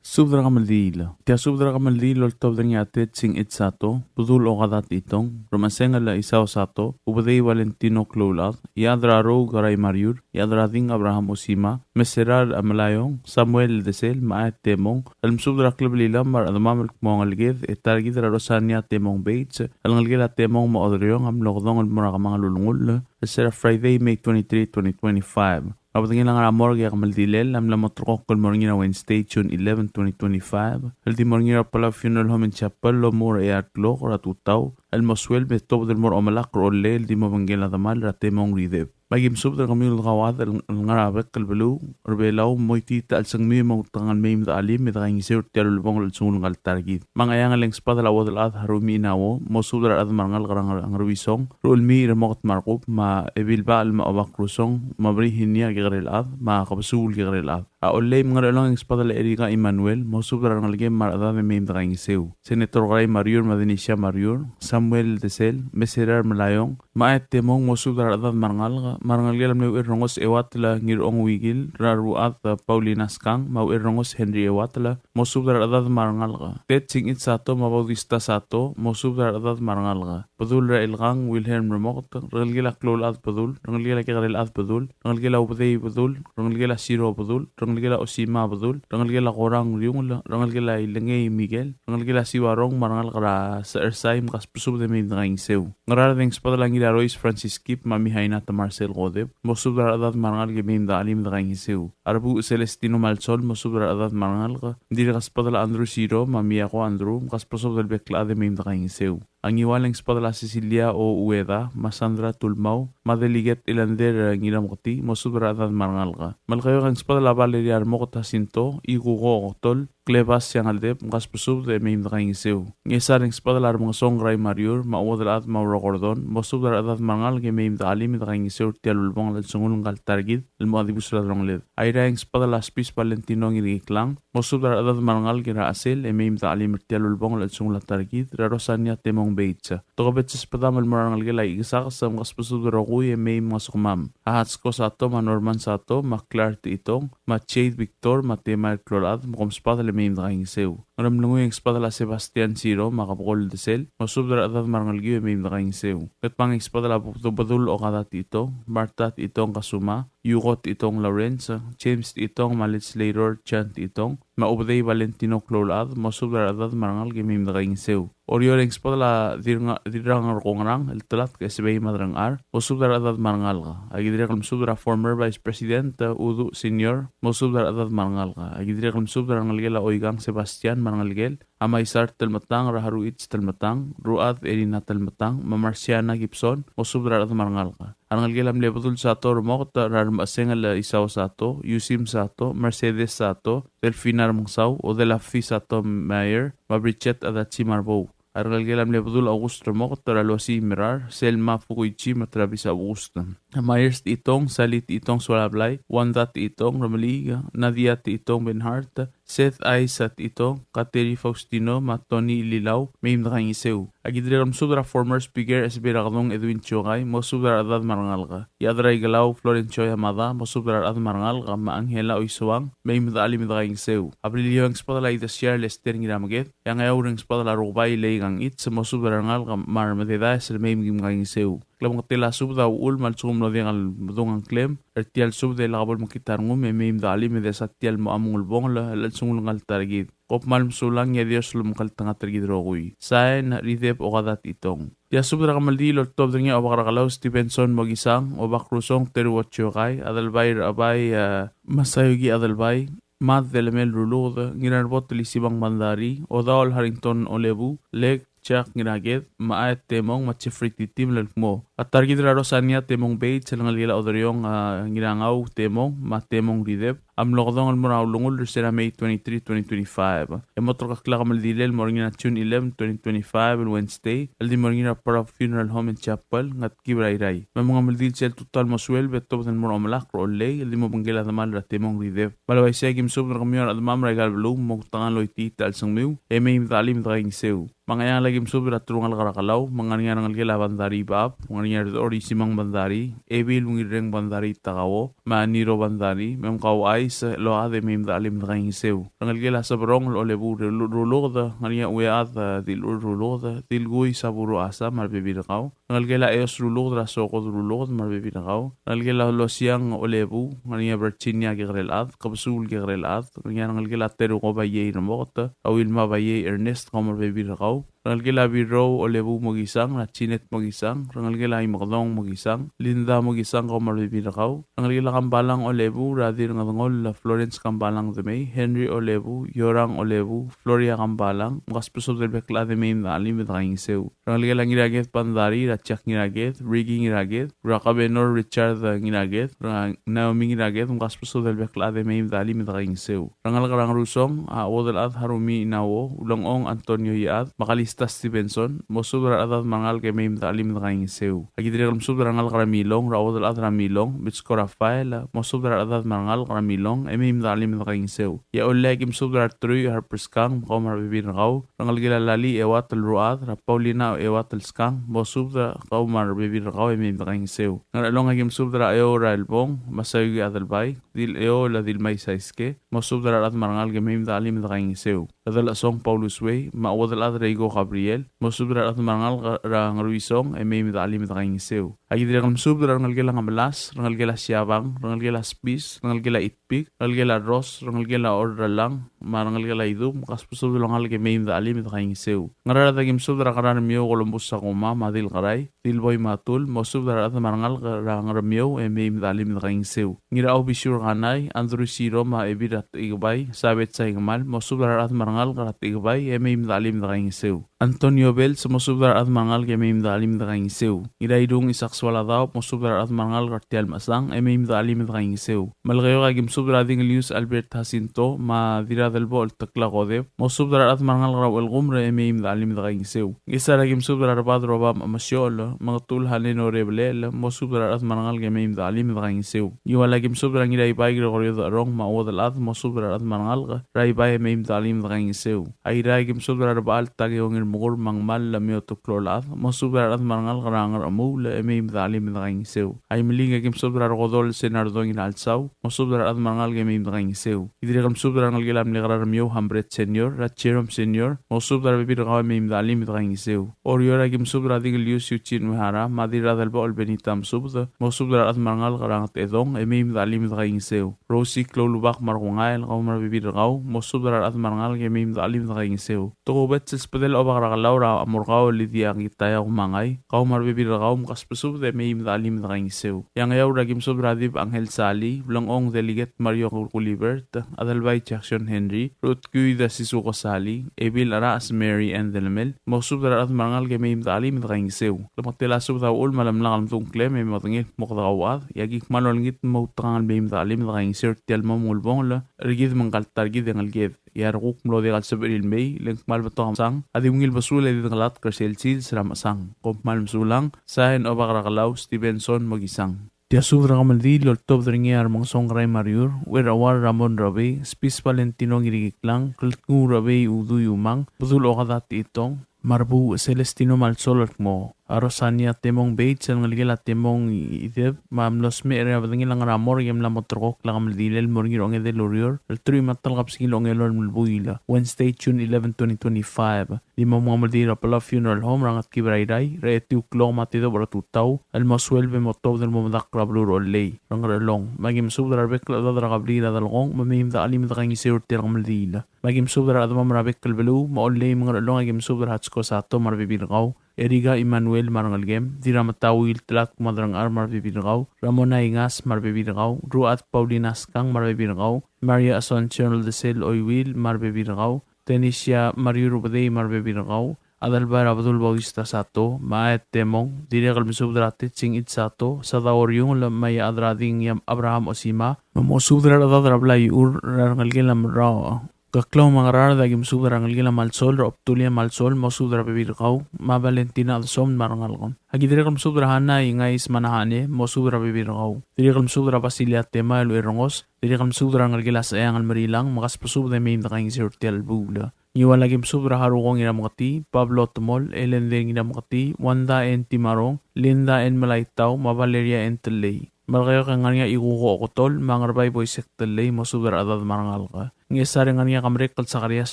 Subed er a kemeldiil. Tia subed er a kemeldiil el oltobed er ngii a Ted Singich Sato, Bedul Okada Techitong, Remesengel Isao Sato, Ubedei Valentino Kloulechad, Iechad er a Rou Kerai Mariur, Iechad er a Ding Abraham Osima, Meserar Melaiong, Samuel Desel, me a Temong, el mesubed er a klebelilem me a rechedemam el kmo a ngeleked e ta er kid er a Rosania Temong Bates, el ngelekel a Temong me a Oderiong a mlo kedong el mo er a kemanget el ulengull, el se er a Friday, May twenty-three, twenty twenty-five. A bedengel a ngar er a morgue e a kemeldilel a mla mo terrekokl el mo er ngii er a Wednesday, June eleven, twenty twenty-five, el di mo er ngii er a Palau Funeral Home and Chapel el omuchel er a eai el klok er a tutau el mo suelb e tobed el mo er a omelakl er a Ollei el di mo obengkel a demal er a Temong Rideb. Me aki mesubed er kemiu el kauchad el ngar er a bek el beluu er a Belau, mo itiit a chelsengmiu e mo outekangel mei me de chelim e de kaingeseu er tia el ulebongel el chelsengul ngka el ta er kid. Me a Ngcheangel e ng sbadel a Uodelchad Harumi Inauo, mosubed er a rechad me a rengalek er a Ngar-, Ngeruisong, Ruchelmiich er a Moket me a Rekub, me a Ebilbachel me a Obak Rusong, me a Virginia Kekerelchad, me a Kebesuul Kekerelchad. A Ollei me a Ngerchelong e ng sbadel a Erika Emmanuel, mosubed er a rengelekem me a rechedad e mei me de kaingeseu. Senator Kerai Mariur me a Denisia Mariur, Samuel Desel, Meserar Melaiong, me a Temong, mosubed er a rechedad me a rengalek, me a rengelekel a mle Uchelrengos Euatel Ngirong Wikil, er a Ruchad Paulina Skang, me a Uchelrengos Henry Euatel, mosubed er a rechedad me a rengalek. Ted Singich Sato me a Bautista Sato, mosubed er a rechedad me a rengalek. Bedul er a Ilkang Wilhelm Remoket, rengelekel a Kloulechad Bedul, rengelekel a Kekerelchad Bedul, rengelekel a Ubedei Bedul, rengelekel a Siro Bedul, rengelekel a Osima Bedul, rengelekel a Korang Riungel, rengelekel a Ilengei Miguel, rengelekel a Siuarong me a rengalek er a Sechersai me kasbesubed e mei me de kaingeseu. Ngaraard e ng sbadel a Ngirarois Francis Kip me a Mihaina Tamarsel Kodep, mosubed er a rechedad me a rengalek e mei me de chelim e de kaingeseu. A Rebuuch Celestino Malsol, mosubed er a rechedad me a rengalek, ng dirrek el sbadel a Andrew Siro me a Miako Andrew, me kasbesubed el bek el chad e mei me de kaingeseu. A Ngiwal e ng sbadel a Cecilia O. Ueda, me a Sandra Tulmau, me a Delegate Ilander Ngirameketii, mosubed er a rechedad me a rengalek. Melekeok e ng sbadel a Valeria Remoket Jacinto, Ikuko Oktol, Klebas Siangeldeb, me kasbesubed e mei me de kaingeseu. Ngchesar e ng sbadel a Remengesong Kerai Mariur, me a Uodelchad me a Ura Gordon, mosubed er a rechedad me a rengalek e mei me de chelim e de kaingeseu er tia el ulebongel el chelsengul ngka el ta er kid, el mo dibus er a delongeled. Airai e ng sbadel a Spis Valentino Ngirngiklang, mosubed er a rechedad me a rengalek er a Chesel, e mei me de chelim er tia el ulebongel el chelsengul a ta er kid, er a Rosania Temong Bates. Tokubets el sbedam el mo er a rengelekel a Ikesakes, me kasbesubed el rokui e mei mngesukemam. A Hatsko Sato, me a Norman Sato, me a Clark Techitong, me a Jade Victor, me a Temael Kloulechad, me kom sbadel e mei me de kaingeseu. Ngeremlengui e ng sbadel a Sebastian Siro, me a Kebekol Desel, mosubed er a rechedad me a rengelekiu e mei me de kaingeseu. Ngatpang e ng sbadel a Bedul Okada Techitong, Martha Techitong Kasuma, Yuko Techitong Lawrence, James Techitong, me a Legislator Chan Techitong, me a Ubedei Valentino Kloulechad, mosubed er a rechedad me a rengalek e mei me de kaingeseu. Oreor e ng sbadel a Dirrang-, Dirrang er a Kongerang el Telatk Esebei Madrangchar, mosubed er a rechedad me a rengalek. Aki dirrek el mesubed er a former Vice President Uduch Senior, mosubed er a rechedad me a rengalek. Aki dirrek el mesubed er a rengelekel a Oikang Sebastian me a rengelekel, a Maisar Telmetang, er a Haruich Telmetang, Ruchad Erina Telmetang, me a Marciana Gibson, mosubed er a rechedad me a rengalek. A rengelekel a mle Bedul Sato Remoket, er a Remesengel Isao Sato, Yusim Sato, Mercedes Sato, Delfina Remengesau, Odelafi Sato Mayer, me a Bridget Adachi Marbou. A rengelekel a mle Bedul August Remoket, er a Luasi Mirar, Selma Fukuichi, me a Travis August. A Myers Techitong, Sally Techitong Sualablai, Wanda Techitong Remeliik, Nadia Techitong Benhart, Seth Aisa Techitong, Kateri Faustino, me a Tony Ililau, mei me de kaingeseu. Aki dirrek el mesubed er a former Speaker Esebei er a Kedung Edwin Chiokai, mosubed er a rechedad me a rengalek. Iechad er a Ikelau Florencio Yamada, mosubed er a rechad me a rengalek, me a Angela Oisoang, mei me de chelim e de kaingeseu. A Beliliou e ng sbadel a Idesiar Lester Ngirameked, e a Ngeaur e ng sbadel a Rukebai Lei Kangich, mosubed er a rengalek me a remededaes el mei me kim kaingeseu. Klemengetel a subed a uchul me a lsekum ng mlo diak el medung a ngklem er tia el subed e lak bo lemekngit a rengum e mei me de chelim e desa tia el mo mengelebongel el chelsengul ngka el ta er kid. Kom kmal mesulang e a Dios a lomekngeltengat er kid el rokui. Sain, Rideb Okada Techitong. Tia subed er a kemeldiil el oltobed er ngii a Obak er a Kelau Stevenson Mokisang, Obak Rusong Teruo Chiokai, Adelbai er a Bai, eh, Masayuki Adelbai, Mad Delemel Ruluked, Ngirarbot Lisibang Bandari, Odaol Harrington Olebu, Lek Jack Ngiraked, me a Aet Temong, me a Jeffrey Titim el kmo a ta er kid er a Rosania Temong Bates el ngelekel a Oderiong, a, Ngirangau Temong, me a Temong Rideb, a mlo kedong el mo er a ulengull er se er a May twenty-three, twenty twenty-five. E mo terkakl a kemeldiil el mo er ngii er a June eleven, twenty twenty-five, el Wednesday, el di mo er ngii er a Palau Funeral Home and Chapel, Ngetkib er a Irrai. Me a mengemeldiil sel tutau el mo suelb e tobed el mo er a omelakl er a Ollei, el di mo obengkel a demal er a Temong Rideb. Me a le uaisei e aki mesubed er kemiu a rechedemam er aika el beluu, mo outekangel el oitii a chelsengmiu, e mei me de chelim e de kaingeseu. Me a Ngcheangel e aki mesubed er a telungalek er a Kelau, me ng ngar er ngii a rengelekel a Bandari Bab, me ng ngar er Ngiardechor Isimang Bandarii, Ebil Ungirreng Bandarii Takao, me a Niro Bandarii, me mkauchais el ochad e mei me de chelim e dekaingeseu. Rengelekel a Seberong el Olebu Rulu-, Ruluked, ngar er ngii a Uead, e, Dilchul Ruluked, Dilkui Saburo Asa, me a rebebil er kau. Rengelekel a Eos Ruluked, er a Sokod Ruluked, me a rebebil er kau. Rengelekel a Losiang Olebu, ngar er ngii a Virginia Kekerelchad, Kebesul Kekerelchad, ngar er ngii a rengelekel a Teruko Baiei Remoket, er a Wilma Baiei Ernest, kau me a rebebil er kau. Rengelekel a Birou Olebu Mokisang, er a Jeanette Mokisang, rengelekel a Imekedong Mokisang, Linda Mokisang, kau me a rebebil er kau. Rengelekel a Kambalang Olebu, er a Dirngedengoll, Florence Kambalang Demei, Henry Olebu, Yorang Olebu, Floria Kambalang, mkasbesubed el bek el chad e mei me de chelim e dekaingeseu. Rengelekel a Ngiraked Bandarii, er a Jack Ngiraked, Ricky Ngiraked, er a Kabenor Richard Ngiraked, er a Naomi Ngiraked, mkasbesubed el bek el chad e mei me de chelim e dekaingeseu. Rengalek er a Ngerusong, a Uodelchad Harumi Inauo, Ulengchong Antonio Iechad, me a Kalista Stevenson, mosubed er a rechedad me a rengalek e mei me de chelim e dekaingeseu. Aki dirrek el msubed er a rengalek er a Milong, er a Uodelchad er a Milong, Mitsko Rafael, mosubed er a rechedad me a rengalek er a Milong, e mei me de chelim e dekaingeseu. E a Ollei aki msubed er a Reteruich Harper Skang, me kau me a rebebil er kau, rengelekel a Lali Euatel Ruad, er a Paulina Euatel Skang, mosubed er kau me a rebebil er kau e mei me dekaingeseu. Ngerchelong aki msubed er a Eo er a Elbong, Masayuki Adelbai, Dil Eo el Dilmai Saiske, mosubed er a rechad me a rengalek e mei me de chelim e dekaingeseu. Chedelchesong Paulus Wei, me a Uodelchad er a Iko Gabriel, mosubed er a rechad me a rengalek er a Ngeruisong e mei me de chelim e dekaingeseu. Aki dirrek el msubed er a rengelekel a Ngemelas, rengelekel a Siabang, rengelekel a Spis, rengelekel a Itpik, rengelekel a Ros, rengelekel a Orrelang, me a rengelekel a Idub, mkasbesubed el ongalek e mei me de chelim e dekaingeseu. Ngaraard aki msubed er a Kerar Miou Columbus Sakuma, me a Dil Kerai, Dil Boi Matul, mosubed er a rechad me a rengalek er a Ngermiou e mei me de chelim e dekaingeseu. Ngirachau Bisiur Kanai, Andrew Siro, me a Ebil er a Techikebai, Sabet Saikemal, mosubed er a rechad me a rengalek er a Techikebai e mei me de chelim e dekaingeseu. Antonio Bells, mosubed er a rechad me a rengalek e mei me de chelim e dekaingeseu. Ngirairung Isaac Sualadaob, mosubed er a rechad me a rengalek er tia el mechesang e mei me de chelim e dekaingeseu. Melekeok aki msubed er a Dingelius Albert Jacinto, me a Dirradelbochel Tekla Kodep, mosubed er a rechad me a rengalek er a Uchelkumer e mei me de chelim e dekaingeseu. Ngesar aki msubed er a Rebad er a Obak me a Mesiochel, Mengetul Halen Orebelel, mosubed er a rechad me a rengalek e mei me de chelim e dekaingeseu. Ngiwal aki msubed er a Ngiraibai Gregorio Decherong me a Uodelchad, mosubed er a rechad me a rengalek er a Ibai e mei me de chelim e dekaingeseu. Airai aki msubed er a Rebechall Takeo Ngirmekur me a Ngmal Lemiotuk Lolechad, mosubed er a rechad me a rengalek er a Ngerchemuul e mei me de chelim e dekaingeseu. Aimeliik aki msubed er a Rekodol Senardo Ngiralsau, mosubed er a rechad me a rengalek e mei me dekaingeseu. Ki dirrek el msubed er a rengelekel a mle Kerar Miou Hambret Senior, er a Jerome Senior, mosubed er a rebebil er kau e mei me de chelim e dekaingeseu. Oreor aki msubed er a Dingelius Eugene Uehara, me a Dirradelbochel Benita Msubed, mosubed er a rechad me a rengalek er a Ngetedong e mei me de chelim e dekaingeseu. Rosie Kloulubak me a Rekungael, kau me a rebebil er kau, mosubed er a rechad me a rengalek e mei me de chelim e dekaingeseu. Tokubets el sbedel a Obak er a Kelau er a Morkau Lydia Ngitaya Kumangai, kau me a rebebil er kau, mkasbesubed e mei me de chelim e dekaingeseu. Eangheaur aki msubed er a Dib Angel Sali, Blengchong Delegate Mario Gulibert, Adelbai Jackson Henry, Rutkui Dasisu Kosali, Ebil Arachas Mary Ann Delemel, mosubed er a rechad me a rengalek e mei me de chelim e dekaingeseu. Klemengetel a subed a uchul me a lemlak el mdung klem e mo dengei el kmo kede kauchad, e aki kmal olengit el mo outekangel el mei me de chelim e dekaingeseu er tia el mo ulebongel er kid me ngka el ta er kid e ngeleked. E a rekuk mlo diak el sebechir el mei, le ng kmal betok a mechesang a di ungil besul e di dengelatk er sel sils er a mechesang. Kom kmal mesulang, sain Obak er a Kelau Stevenson Mokisang. Tia subed er a kemeldiil el oltobed er ngii a Remengesong Kerai Mariur, Uerauar Ramon Rabai, Spis Valentino Ngirikiklang, Keltkuu Rabai Udui Umang, Bedul Okada Techitong, me a Rebuuch Celestino Malsol el kmo a Rosania Temong Bates el ngelekel a Temong Ideb, me a mlo smecher er a bedengel a Ngeramor e mla mo terrekokl a kemeldiil el mo er ngii er a ongedei el ureor el teruich me a ta el kebesengil a ongelolem el buil, Wednesday, June eleven, twenty twenty-five. Di mo mengemeldiil er a Palau Funeral Home er a Ngetkib er a Irrai er a etiu el klok me a tedobech er a tutau el mo sueleb e mo tuobed el mo medakl er a beluu er a Ollei er a Ngerchelong. Me aki mesubed er a rebek el chedad er a kebliil er a Delkong me mei me de chelim e de kaingeseu er tia el kemeldiil. Me aki mesubed er a rechedemam er a bek el beluu me a Ollei me a Ngerchelong. Aki mesubed er a Hatsko Sato me a rebebil er kau, Erika Emmanuel me a rengelekem, Dirrametauil Tlatk me a Derengchar me a rebebil er kau, Ramona Ingas me a rebebil er kau, Ruad Paulina Skang me a rebebil er kau, Maria Asuncion Oldesel Oiuil me a rebebil er kau, Tenisia Mariur Ubedei me a rebebil er kau, Adelbai er a Bedul Bautista Sato, me a Aet Temong. Dirrek el mesubed er a Tetsing It Sato, Sadao Riungel, me a Adrading Abraham Osima, me mosubed er a rechedad er a blai er a Ur er a rengelekel a Merrao. Keklau me a Ngaraard, aki mesubed er a rengelekel a Malsol, er a Obtulia Malsol, mosubed er a rebebil er kau, me a Valentina Adsom me a rengalek. Aki dirrek el mesubed er a Hana Ingais me a Nahane, mosubed er a rebebil er kau. Dirrek el mesubed er a Basilia Tema el Uerengos, dirrek el mesubed er a rengelekel a Seang el Merilang, me kasbesubed e mei me de kaingeseu er tia el buil. Ngiwal a ki mesubed er a Haruko Ngirameketii, Pablo Temol, Ellender Ngirameketii, Wanda N. Timarong, Linda N. Melaitau, me a Valeria N. Tellei. Melekeok e ng ngar er ngii a Ikuko Oketol, me a Ngerbai Boisek Tellei, mosubed er a rechedad me a rengalek. Ngchesar e ng ngar er ngii a Kemrekl Sakarias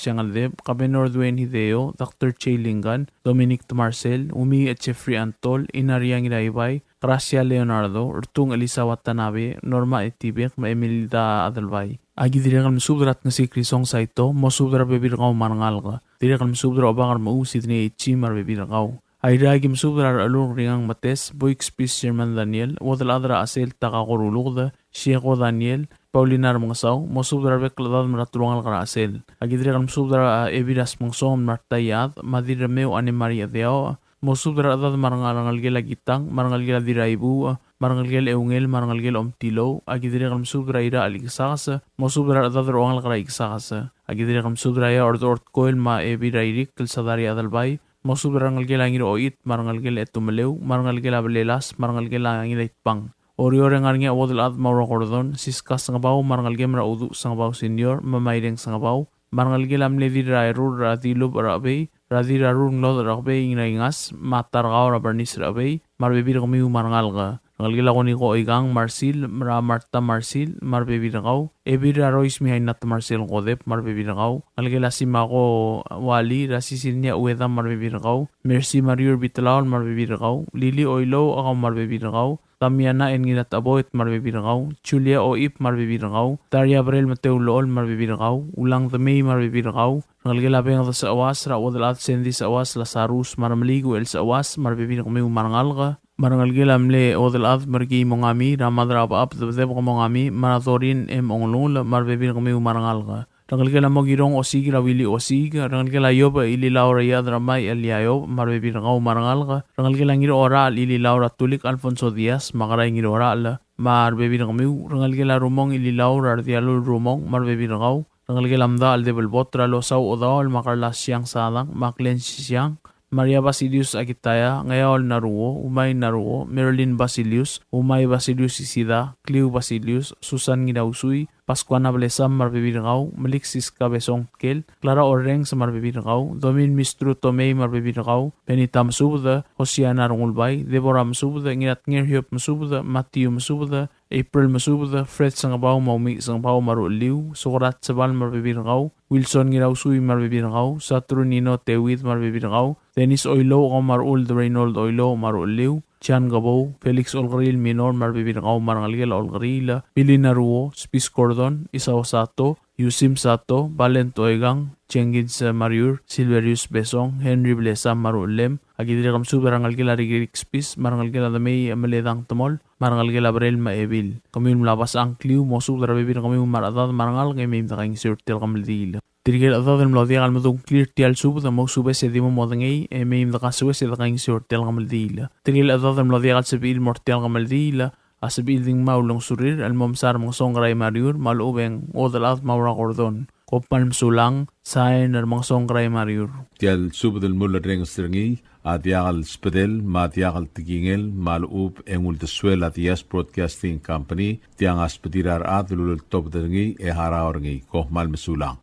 Siangeldeb, Kabenor Duane Hideo, Doctor Jay Lingan, Dominic Temarsel, Umiich Jeffrey Antol, Inaria Ngiraibai, Gracia Leonardo, Rtung Elisa Watanabe, Norma Etibek, me a Emilda Adelbai. A ki dirrek el mesubed er a Tngesik Risong Saito, mosubed er a rebebil er kau me a rengalek. Dirrek el mesubed er a Obak er a Mechuu Sidney Ichi me a rebebil er kau. Airai, a ki mesubed er a Rechelung Ringang Metes, Boik Spis Sherman Daniel, Uodelchad er a Chesel Takako Ruluked, Sieko Daniel, Paulina Remengesau, mosubed er a rebek el chedad me a retelungalek er a Chesel. A ki dirrek el mesubed er a Ebil er a Smengesong Marta Iad, me a Dirremeu Anne Marie Deoch, mosubed er a rechedad me a rengelekel a Kitang, me a rengelekel a Dirraibuuch, me a rengelekel a Eungel, me a rengelekel a Omtilou. A ki dirrek el mesubed er a Irachel Ikesakes, mosubed er a rechedad er a ongalek er a Ikesakes. A ki dirrek el mesubed er a Eaordeort Koel me a Ebil er a Irikl el Sadaria Adelbai, mosubed er a rengelekel a Ngirochit, me a rengelekel a Etumeleu, me a rengelekel a Belelas, me a rengelekel a Ngilaitbang. Oreor e ng ngar er ngii a Uodelchad Maura Gordon, Siska Sengebau, me a rengelekem er a Uduch Sengebau Senior, me a Maireng Sengebau, me a rengelekel a mle Dirraerur er a Dilubech er a Chebei, er a Dirrarur Nglodech er a Chebei Ngiraingas, me a Tarkau er a Bernice er a Chebei, me a rebebil er kemiu me a rengalek. Rengelekel a Koniko Oikang Marsil, me a Marta Marsil, me a rebebil er kau, Ebil er a Rois Mihaina Temarsel Kodep, me a rebebil er kau, rengelekel a Simako Wali, er a Sisinia Ueda, me a rebebil er kau, Mercy Mariur Bitlaol, me a rebebil er kau, Lili Oilouch, kau me a rebebil er kau, Damiana N. Ngirataboet, me a rebebil er kau, Julia Oip, me a rebebil er kau, Daria Brel Meteulool, me a rebebil er kau, Ulang Demei, me a rebebil er kau, rengelekel a Benged Sechewas, er a Uodelchad Sandy Sechewas, Lazarus, me a Remeliik Uchel Sechewas, me a rebebil er kemiu me a rengalek, me a rengelekel a mle Uodelchad Merkii Mongami, er a Mad er a Bechab Debedebek Mongami, me a Dorin M. Ongelungel, me a rebebil er kemiu me a rengalek. Rengelekel a Mokirong Osiik, er a Willy Osiik, rengelekel a Iob Ililau er a Iad er a Mai Elia Iob, me a rebebil er kau me a rengalek, rengelekel a Ngirorachel Ililau er a Tulik Alfonso Diaz, me a Kerai Ngirorachel, me a rebebil er kemiu, rengelekel a Rumong Ililau er a Redialul Rumong, me a rebebil er kau, rengelekel a Mdachel Debelbot er a Losau Odaol, me a Karla Siang Sadang, me a Klen Sisiang, Maria Basilius Akitaya, Ngeaol Naruo, Umai Naruo, Marilyn Basilius, Umai Basilius Isida, Cliu Basilius, Susan Ngirausui, Pascuana Blesam me a rebebil er kau, Melik Siska Besong Tkel, Clara Orrenges me a rebebil er kau, Domin Mistru Tomei me a rebebil er kau, Benita Mesubed, Hosiana Rengulbai, Deborah Mesubed, Ngiratnger Hiob Mesubed, Matthew Mesubed, April Mesubed, Fred Sengebau me a Umiich Sengebau me a ruchelliu, Sokrat Sebal me a rebebil er kau, Wilson Ngirausui me a rebebil er kau, Saturnino Tewid me a rebebil er kau, Dennis Oilouch kau me a ruchellem, Reynold Oilouch me a ruchelliu, Jan Kebou, Felix Olkeriil Minor me a rebebil er kau me a rengelekel a Olkeriil, Billy Naruo, Spis Gordon, Isao Sato, Yusim Sato, Valent Oikang, Jenkins Mariur, Silverius Besong, Henry Blesam me a ruchellem. A ki dirrek el mesubed er a rengelekel a Rikrik Spis, me a rengelekel a Demei Meledang Temol, me a rengelekel a Brel me a Ebil. Kemiu el mla obes a ngkliu, mosubed er a rebebil er kemiu me a rechedad me a rengalek e mei me dekaingeseu er tia el kemeldiil. Tirke el chedad el mlo diak el medung a ngklir er tia el subed, mousubes e di mo modengei, e mei me dekasoes e dekaingeseu er tia el kemeldiil. Tirke el chedad el mlo diak el sebechir el mo er tia el kemeldiil, a sebechir el di ngmai a ulengesurir el mo mesa er a Mengesong Kerai Mariur, me a lechub e ng Uodelchad Maura Gordon. Kom kmal mesulang, sain er a Mengesong Kerai Mariur. Tia el subed el mulerrenges er ngii a diak el sbedel me a diak el tekingel, me a lechub e ng uldesuel a Diaz Broadcasting Company. Tiang a sbedir a rechad el uleltobed er ngii e harau er ngii. Kom kmal mesulang.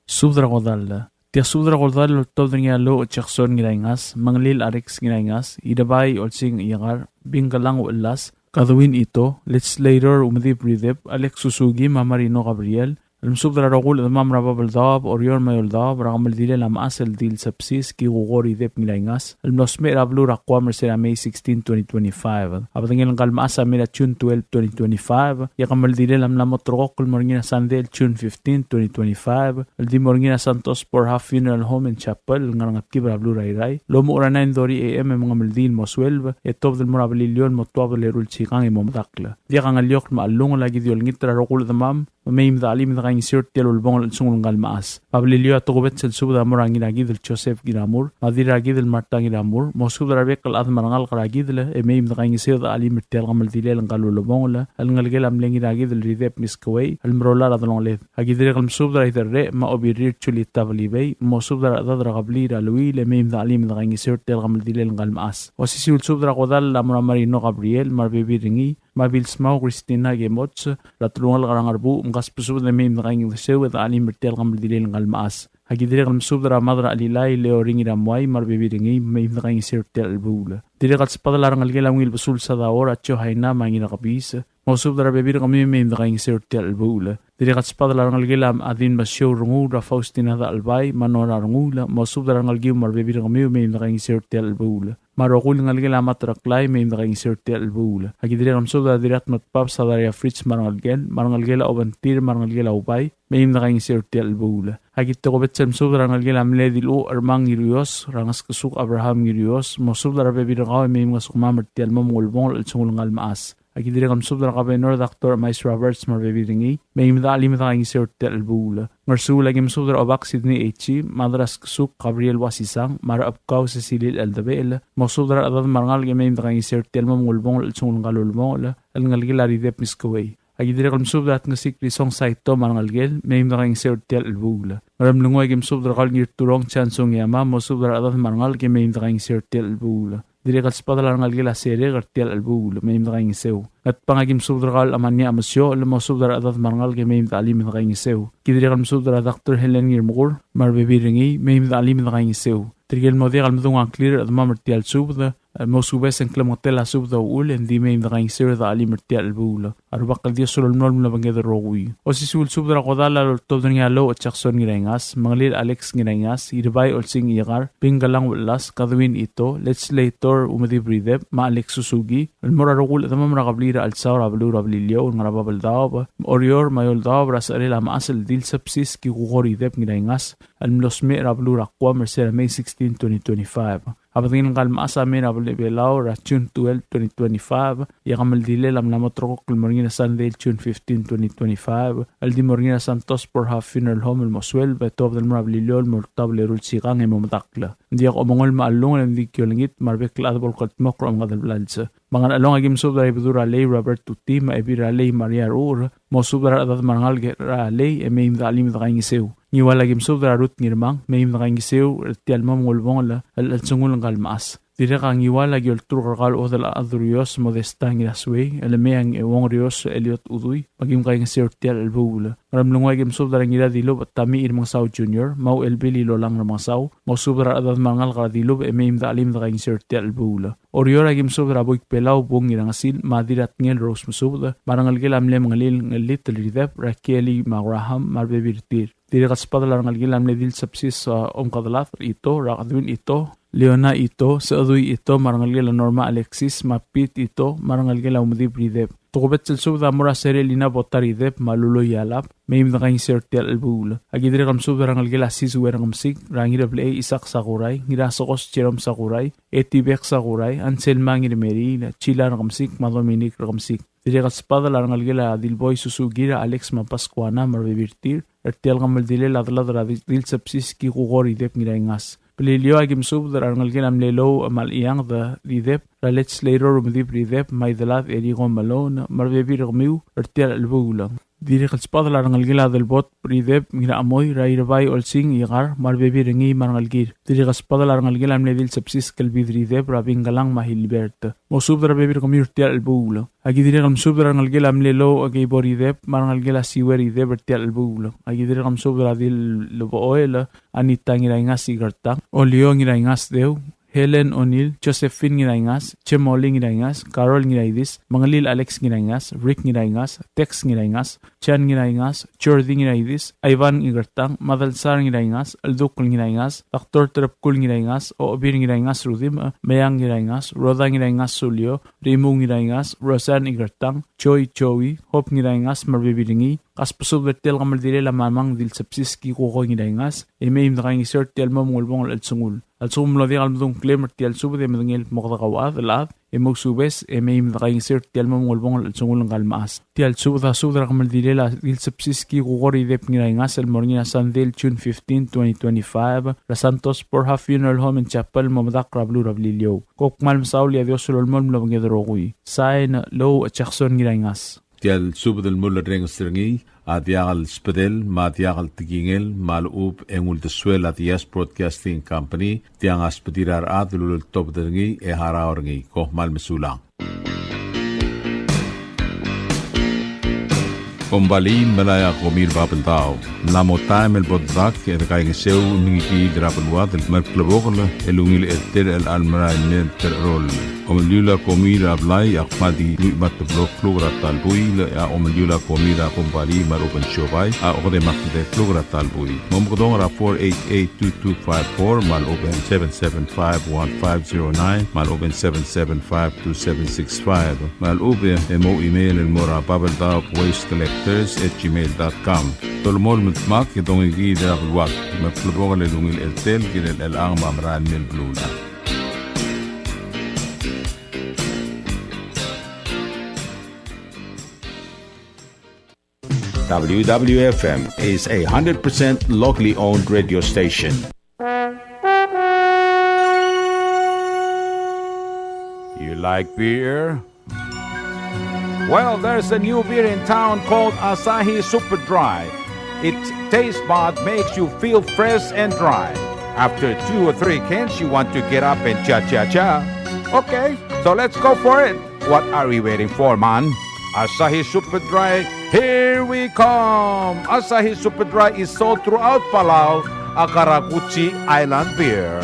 Subed er a kodall. Tia subed er a kodall el oltobed er ngii a Louch Jackson Ngiraingas, Mengelil Alex Ngiraingas, Irebai Olsingch Iekar, Bingkelang Uchelas, Kadwin Ito, Legislator Umedib Rideb, Alex Suzuki, me a Marino Gabriel, el mesubed er a rokui el chedemam er a Babeldaob, Oreor me a Eouldaob, er a kemeldilel a mechas el Dil Sepsis Kikuko Rideb Ngiraingas, el mlo smecher er a beluu er a Guam er se er a May sixteen, twenty twenty-five. A bedengel ngka el mechas a mei er a June twelve, twenty twenty-five, e a kemeldilel a mla mo ulterekokl el mo er ngii er a Sunday el June fifteen, twenty twenty-five, el di mo er ngii er a Santos Borja Funeral Home and Chapel el ngar er a Ngetkib er a beluu er a Irrai. Lomuchel er a nine thirty A M e mengemeldiil el mo twelve, e tuobed el mo er a Beliliou el mo tuab el eru el sikang e mo medakl. Diak a ngeliokl me a chellungel, a ki di olengit er a rokui el chedemam, me mei me dechelim e dekaingeseu er tia el ulebongel el chelsengul ngka el mechas. Me a Beliliou a tokubets el subed a mo er a Ngirakidel Joseph Ngiramur, me a Dirrakidel Marta Ngiramur, mosubed er a rebek el chad me a rengalek er a Kidel, e mei me dekaingeseu e dechelim er tia el kemeldilel ngka el ulebongel el ngelekel a mle Ngirakidel el Rideb Miskeuei, el merola er a delongeled. A ki dirrek el mesubed er a Iderrech me a Obirir Julita Belibei, mosubed er a rechedad er a kebliil er a Luil, e mei me dechelim e dekaingeseu er tia el kemeldilel ngka el mechas. Osisiu el subed er a kodall a mo er a Marino Gabriel, me a rebebil er ngii, me a Bilsmau Christina Kemots, er a telungalek er a Ngerbuuch, me kasbesubed e mei me dekaingeseu e dechelim er tia el kemeldilel ngka el mechas. Aki dirrek el mesubed er a Mad er a Chelilai, Leo Ring Ngiramuai, me a rebebil er ngii, mei me dekaingeseu er tia el chelebuul. Dirrek el sbadel a rengelekel a Ungil Besul Sadao er a Johaina me a Ngirakebiis, mosubed er a rebebil er kemiu, mei me dekaingeseu er tia el chelebuul. Dirrek el sbadel a rengelekel a Adin Masiou Renguul er a Faustina Dachelbai me a Nora Renguul, mosubed er a rengelekiu me a rebebil er kemiu, mei me dekaingeseu er tia el chelebuul. Me a rokui el ngelekel a Mat er a Klai, mei me dekaingeseu er tia el chelebuul. Aki dirrek el mesubed er a Dirratmot Pabs a Daria Fritz me a rengelekel, me a rengelekel a Obentir, me a rengelekel a Ubai, mei me dekaingeseu er tia el chelebuul. Aki tokubets el mesubed er a rengelekel a mle Diluchermang Ngirios, er a Ngeskesuk Abraham Ngirios, mosubed er a rebebil er kau e mei me ngesukemam er tia el mo mengulebongel el chelsengul ngka el mechas. Aki dirrek el mesubed er a Kabenor Doctor Emais Roberts me a rebebil er ngii, mei me dechelim e dekaingeseu er tia el chelebuul. Ngersuul aki mesubed er a Obak Sidney H., Mad er a Skesuk Gabriel Wasisang, me a Rechebkau Cecilia Eldebechel, mosubed er a rechedad me a rengalek e mei me dekaingeseu er tia el mo mengulebongel el chelsengul ngka el ulebongel el ngelekel a Rideb Miskeuei. Aki dirrek el mesubed er a Tngesik Risong Saito me a rengelekel, mei me dekaingeseu er tia el chelebuul. Ngeremlengui aki mesubed er kau el Ngirturong Chansung Yama, mosubed er a rechedad me a rengalek e mei me dekaingeseu er tia el chelebuul. Dirrek el sbadel a rengelekel a Serek er tia el chelebuul, mei me dekaingeseu. Ngatpang aki mesubed er kau el Amania Amesio, el mosubed er a rechedad me a rengalek e mei me dechelim e dekaingeseu. Ki dirrek el mesubed er a Doctor Helen Ngirmekur me a rebebil er ngii, mei me dechelim e dekaingeseu. Tirke el mo diak el medung a ngklir er a chedemam er tia el subed, e mosubes e ng klemengetel a subed a uchul, e ng di mei me dekaingeseu e dechelim er tia el chelebuul. A Rubak el Dios a lolemolem el obengked el rokui. Osisiu el subed er a kodall a loltobed er ngii a Louch Jackson Ngiraingas, Mengelil Alex Ngiraingas, Irbai Olsing Ikar, Bingkelang Uchelas, Kadwin Ito, Legislator Umedib Rideb, me a Alex Suzuki, el mo er a rokui el chedemam er a kebliil er a Chelsau er a beluu er a Beliliou, el ngar er a Babeldaob, Oreor me a Eouldaob er a secherel a mechas el Dilsebsis Kikuko Rideb Ngiraingas, el mlo smecher er a beluu er a Guam er se er a May sixteen, twenty twenty-five. A bedengel ngka el mechas a mei er a Belau er a June twelve, twenty twenty-five, e a kemeldilel a mla mo ulterekokl el mo er ngii er a Sunday el June fifteen, twenty twenty-five, el di mo er ngii er a Santos Borja Funeral Home el mo suelb e tuobed el mo er a Beliliou el mo er a tablero el sikang e mo medakl. Ng diak a omengol me a chelungel e ng di ki olengit me a rebek el chad bo el kldmokl er a omengad el blals. Me a Ngerchelong aki mesubed er a Ibedul er a Lei Robert Tuti me a Ebil er a Lei Maria Ruur, mosubed er a rechedad me a rengalek er a Lei e mei me dechelim e dekaingeseu. Ngiwal aki mesubed er a Ruth Ngirmang, mei me dekaingeseu er tia el mo mengulebongel el chelsengul ngka el mechas. Dirrek a Ngiwal aki olturk er kau el Odel a Adurios Modesta Ngirasuei, el mei a Ngeuong Rios Eliot Udui, me aki mkaingeseu er tia el chelebuul. Ngeremlengui aki mesubed er a Ngiradilubech Tami Irmengesau Junior, me a Uchelbil Ilolang Remengesau, mosubed er a rechedad me a rengalek er a Dilubech e mei me dechelim e dekaingeseu er tia el chelebuul. Oreor aki mesubed er a Buik Belau Bung Ngirangesil, me a Dirratngel Rose Mesubed, me a rengelekel a mle Mengelil Ngelitel Rideb, er a Kieli me a Graham, me a rebebil er tir. Dirrek el sbadel a rengelekel a mle Dilsebsis, a, Omkedelad Ito, er a Kadwin Ito, Leona Ito, Sechedui Ito, me a rengelekel a Norma Alexis, me a Pete Ito, me a rengelekel a Umedib Rideb. Tokubets el subed a mo er a Serelina Bota Rideb, me a Luloi Alab, mei me dekaingeseu er tia el chelebuul. Aki dirrek el mesubed er a rengelekel a Sisue Rekemesik, er a Ngireblechei Isaac Sakurai, Ngirasekos Jerome Sakurai, Etibek Sakurai, Anselma Ngirmeriil, Chila Rekemesik, me a Dominic Rekemesik. Dirrek el sbadel a rengelekel a Dilboi Suzuki, er a Alex me a Pascuana, me a rebebil er tir, er tia el kemeldilel a delad er a Dil-, Dilsebsis Kikuko Rideb Ngiraingas. Beliliou aki mesubed er a rengelekel a mle Lou me a Lechianged Rideb, er a Legislator Umedib Rideb, me a Idelad Eriko Malone, me a rebebil er kemiu, er tia el chelebuul. Dirrek el sbadel a rengelekel a Delbot Rideb Ngirachemoi, er a Irbai Olsing Ikar, me a rebebil er ngii me a rengelekir. Dirrek el sbadel a rengelekel a mle Dilsebsis Kelbid Rideb, er a Bingkelang me a Hilbert. Mosubed er a rebebil er kemiu er tia el chelebuul. Aki dirrek el mesubed er a rengelekel a mle Lou Keibo Rideb, me a rengelekel a Siue Rideb er tia el chelebuul. Aki dirrek el mesubed er a Dil Lebochoel, Anita Ngiraingas Ikertang, Olio Ngiraingas Deu, Helen O'Neill, Josephine Ngiraingas, Chemoli Ngiraingas, Carol Ngiraidis, Mengelil Alex Ngiraingas, Rick Ngiraingas, Tex Ngiraingas, Chan Ngiraingas, Jordi Ngiraidis, Ivan Ikertang, Madelsar Ngiraingas, Eldukl Ngiraingas, Doctor Terepkul Ngiraingas, Obir Ngiraingas Rudim, Meang Ngiraingas, Roda Ngiraingas Sulio, Rimu Ngiraingas, Roseanne Ikertang, Joy Joey, Hope Ngiraingas, me a rebebil er ngii, kasbesubed er tia el kemeldilel a Mamang Dilsebsis Kikuko Ngiraingas, e mei me dekaingeseu er tia el mo mengulebongel el chelsengul. A lsekum ng mlo diak el medung a ngklem er tia el subed e medengei el kmo kede kauchad el chad, e mousubes, e mei me dekaingeseu er tia el mo mengulebongel el chelsengul ngka el mechas. Tia el subed a subed er a kemeldilel a Dilsebsis Kikuko Rideb Ngiraingas el mo er ngii er a Sandei el June fifteen, twenty twenty-five, er a Santos Borja Funeral Home and Chapel el mo medakl er a beluu er a Beliliou. Kom kmal mesaul e a Dios a lolemolem el obengked el rokui. Sign, Lou Jackson Ngiraingas. Tia el subed el mulerrenges er ngii a diak el sbedel me a diak el tekingel me a lechub e ng uldesuel a Diaz Broadcasting Company, tiang a sbedir a rechad el uleltobed er ngii e harau er ngii. Kom kmal mesulang. Kombalii el melai a komi er a Babeldaob. Ng mla mo taem el bo dedak e dekaingeseu el mengikiid er a beluad me a klebokel el ungil er tir el merael mei el tereroll. Omeliul a komi er a blai a kmal di lluich me a teblo el kluk er a ta el buil, e a omeliul a komi er a kombalii me a lechub e ng siobai a okedei me a kldei el kluk er a ta el buil. Momekedong er a four eight eight two two five four me a lechub e ng seven seven five one five zero nine me a lechub e ng seven seven five two seven six five. Me a lechub e mo email el mo er a Babeldaob Waste Collectors at gmail dot com. Dolemolem el dmak e dongikiid er a beluad me a klebokel el ungil er tir el kirel chelechang me a merael mei el beluulechad. W W F M is a hundred percent locally owned radio station. You like beer? Well, there's a new beer in town called Asahi Super Dry. Its taste bud makes you feel fresh and dry. After two or three cans, you want to get up and cha-cha-cha. Okay, so let's go for it. What are we waiting for, man? Asahi Super Dry, here we come! Asahi Super Dry is sold throughout Palau, a karakuchi island beer.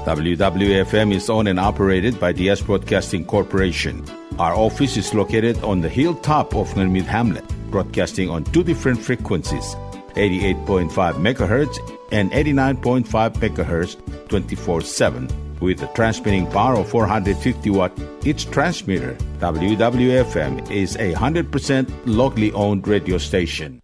W W F M is owned and operated by Diaz Broadcasting Corporation. Our office is located on the hilltop of Ngermid Hamlet, broadcasting on two different frequencies, eighty-eight point five megahertz and eighty-nine point five megahertz, twenty-four seven, with a transmitting power of four hundred fifty watt each transmitter. W W F M is a hundred percent locally owned radio station.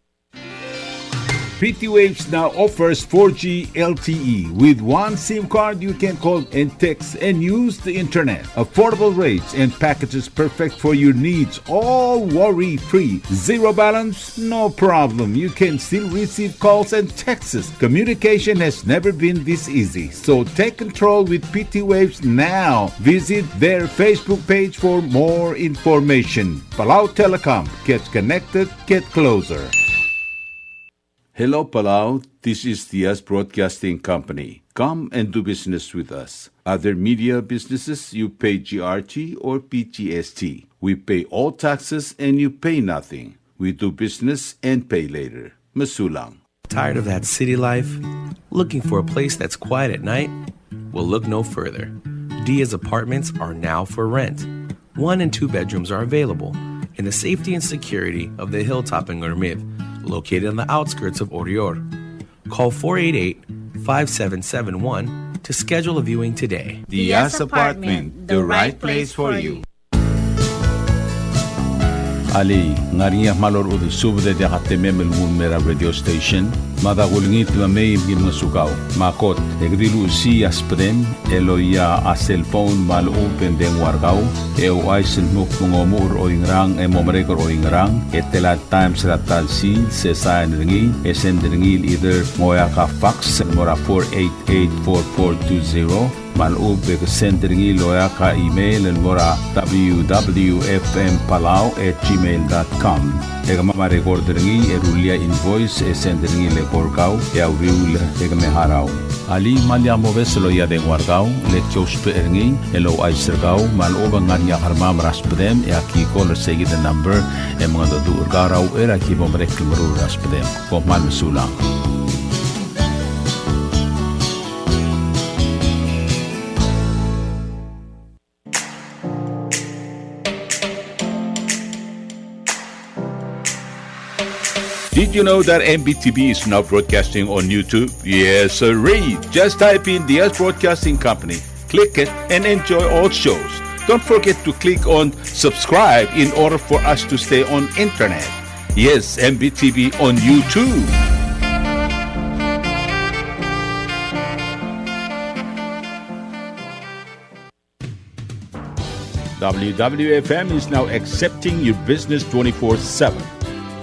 P T Waves now offers four G L T E. With one SIM card, you can call and text and use the internet. Affordable rates and packages perfect for your needs, all worry-free. Zero balance? No problem. You can still receive calls and texts. Communication has never been this easy. So take control with P T Waves now. Visit their Facebook page for more information. Palau Telecom. Get connected. Get closer. Hello, Palau. This is Diaz Broadcasting Company. Come and do business with us. Other media businesses, you pay G R T or P G S T. We pay all taxes and you pay nothing. We do business and pay later. Mesulang. Tired of that city life? Looking for a place that's quiet at night? Well, look no further. Diaz Apartments are now for rent. One and two bedrooms are available in the safety and security of the hilltop in Ngermid, located on the outskirts of Oreor. Call four eight eight, five seven seven one to schedule a viewing today. Diaz Apartment, the right place for you. Alii, ng ngar er ngii a kmal orechudel el subed e diak a temem el nguu el mei er a radio station? Mada kulengit me mei me ki ngosukau. Me a kot, e ke di luchesii a subedem el oia a cellphone me a lechub e ng dengua er kau, e ouchais el dmu kmo ng omuchel er oingerang e mo merek er oingerang, e tela el times er a ta el sils, e sain er ngii, e send er ngii el either ng oeak a fax el mo er a four eight eight four four two zero, me a lechub e ke send er ngii el oeak a email el mo er a W W F M Palau at gmail dot com. E kemam a record er ngii e rullii a invoice e send er ngii el eko er kau e a uriul e ke me harau. Alii, me lak mobes el oia dengua er kau, le ki ousbech er ngii el ouchais er kau me a lechub e ng ngar er ngii a kermam er a subedem e aki call er seikid el number e mengedecheduch er kau er a uchei er a ki bo merek el meruul er a subedem. Kom kmal mesulang. Did you know that M B T V is now broadcasting on YouTube? Yes, sirree. Just type in Diaz Broadcasting Company, click it, and enjoy all shows. Don't forget to click on subscribe in order for us to stay on internet. Yes, M B T V on YouTube. W W F M is now accepting your business twenty-four seven.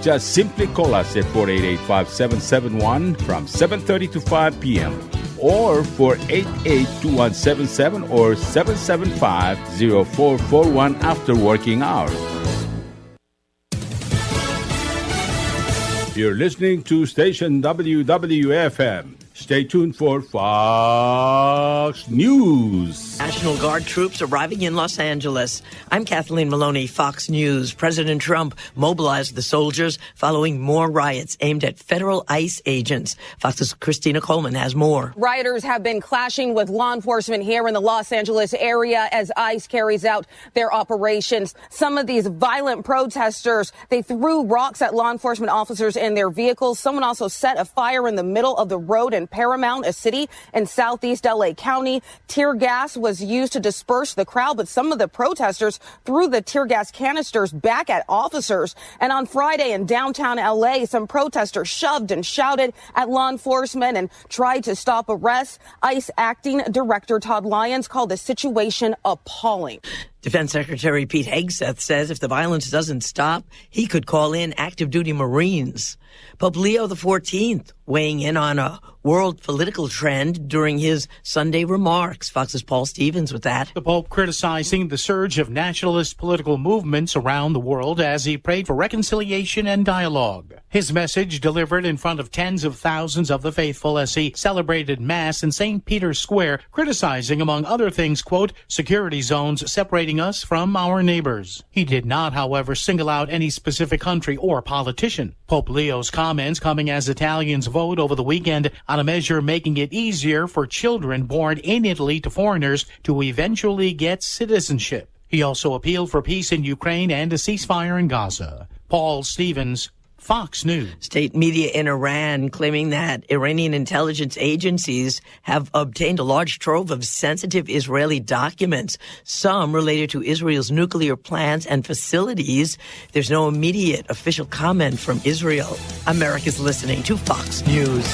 Just simply call us at four eight eight, five seven seven one from seven thirty to five p.m. or four eight eight, two one seven seven or seven seven five, zero four four one after working hours. You're listening to station W W F M, Stay tuned for Fox News. National Guard troops arriving in Los Angeles. I'm Kathleen Maloney, Fox News. President Trump mobilized the soldiers following more riots aimed at federal ICE agents. Fox's Christina Coleman has more. Rioters have been clashing with law enforcement here in the Los Angeles area as ICE carries out their operations. Some of these violent protesters, they threw rocks at law enforcement officers and their vehicles. Someone also set a fire in the middle of the road in Paramount, a city in southeast L A County. Tear gas was used to disperse the crowd, but some of the protesters threw the tear gas canisters back at officers. And on Friday in downtown L A, some protesters shoved and shouted at law enforcement and tried to stop arrests. ICE Acting Director Todd Lyons called the situation appalling. Defense Secretary Pete Hegseth says if the violence doesn't stop, he could call in active duty Marines. Pope Leo the fourteenth weighing in on a world political trend during his Sunday remarks. Fox's Paul Stevens with that. The Pope criticizing the surge of nationalist political movements around the world as he prayed for reconciliation and dialogue. His message delivered in front of tens of thousands of the faithful as he celebrated Mass in Saint Peter's Square, criticizing, among other things, quote, "security zones separating us from our neighbors." He did not, however, single out any specific country or politician. Pope Leo's comments coming as Italians vote over the weekend on a measure making it easier for children born in Italy to foreigners to eventually get citizenship. He also appealed for peace in Ukraine and a ceasefire in Gaza. Paul Stevens, Fox News. State media in Iran claiming that Iranian intelligence agencies have obtained a large trove of sensitive Israeli documents, some related to Israel's nuclear plants and facilities. There's no immediate official comment from Israel. America's listening to Fox News.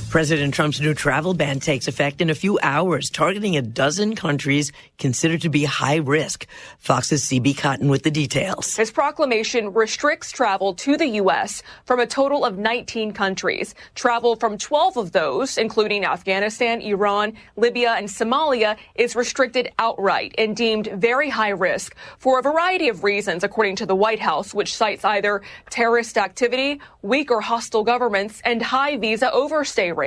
President Trump's new travel ban takes effect in a few hours, targeting a dozen countries considered to be high risk. Fox's C B Cotton with the details. His proclamation restricts travel to the U S from a total of nineteen countries. Travel from twelve of those, including Afghanistan, Iran, Libya, and Somalia, is restricted outright and deemed very high risk for a variety of reasons, according to the White House, which cites either terrorist activity, weak or hostile governments, and high visa overstay rates.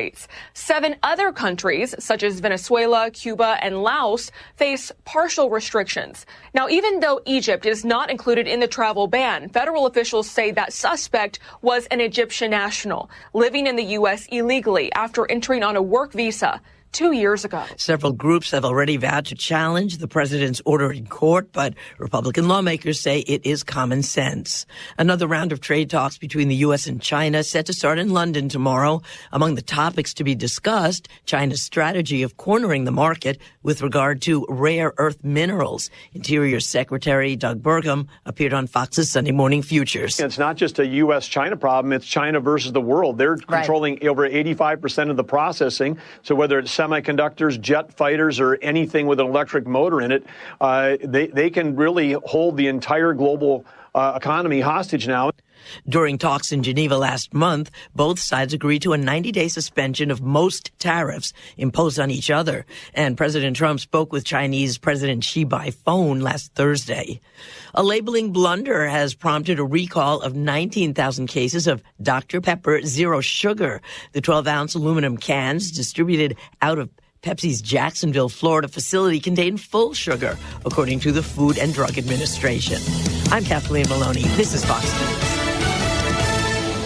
Seven other countries, such as Venezuela, Cuba, and Laos, face partial restrictions. Now, even though Egypt is not included in the travel ban, federal officials say that suspect was an Egyptian national living in the U S illegally after entering on a work visa two years ago. Several groups have already vowed to challenge the president's order in court, but Republican lawmakers say it is common sense. Another round of trade talks between the U S and China set to start in London tomorrow. Among the topics to be discussed, China's strategy of cornering the market with regard to rare earth minerals. Interior Secretary Doug Burgum appeared on Fox's Sunday Morning Futures. It's not just a U S China problem, it's China versus the world. They're controlling over eighty-five percent of the processing. So whether it's semiconductors, jet fighters, or anything with an electric motor in it, uh, they, they can really hold the entire global, uh, economy hostage now. During talks in Geneva last month, both sides agreed to a ninety-day suspension of most tariffs imposed on each other. And President Trump spoke with Chinese President Xi by phone last Thursday. A labeling blunder has prompted a recall of nineteen thousand cases of Doctor Pepper Zero Sugar. The twelve-ounce aluminum cans distributed out of Pepsi's Jacksonville, Florida facility contained full sugar, according to the Food and Drug Administration. I'm Kathleen Maloney. This is Fox News.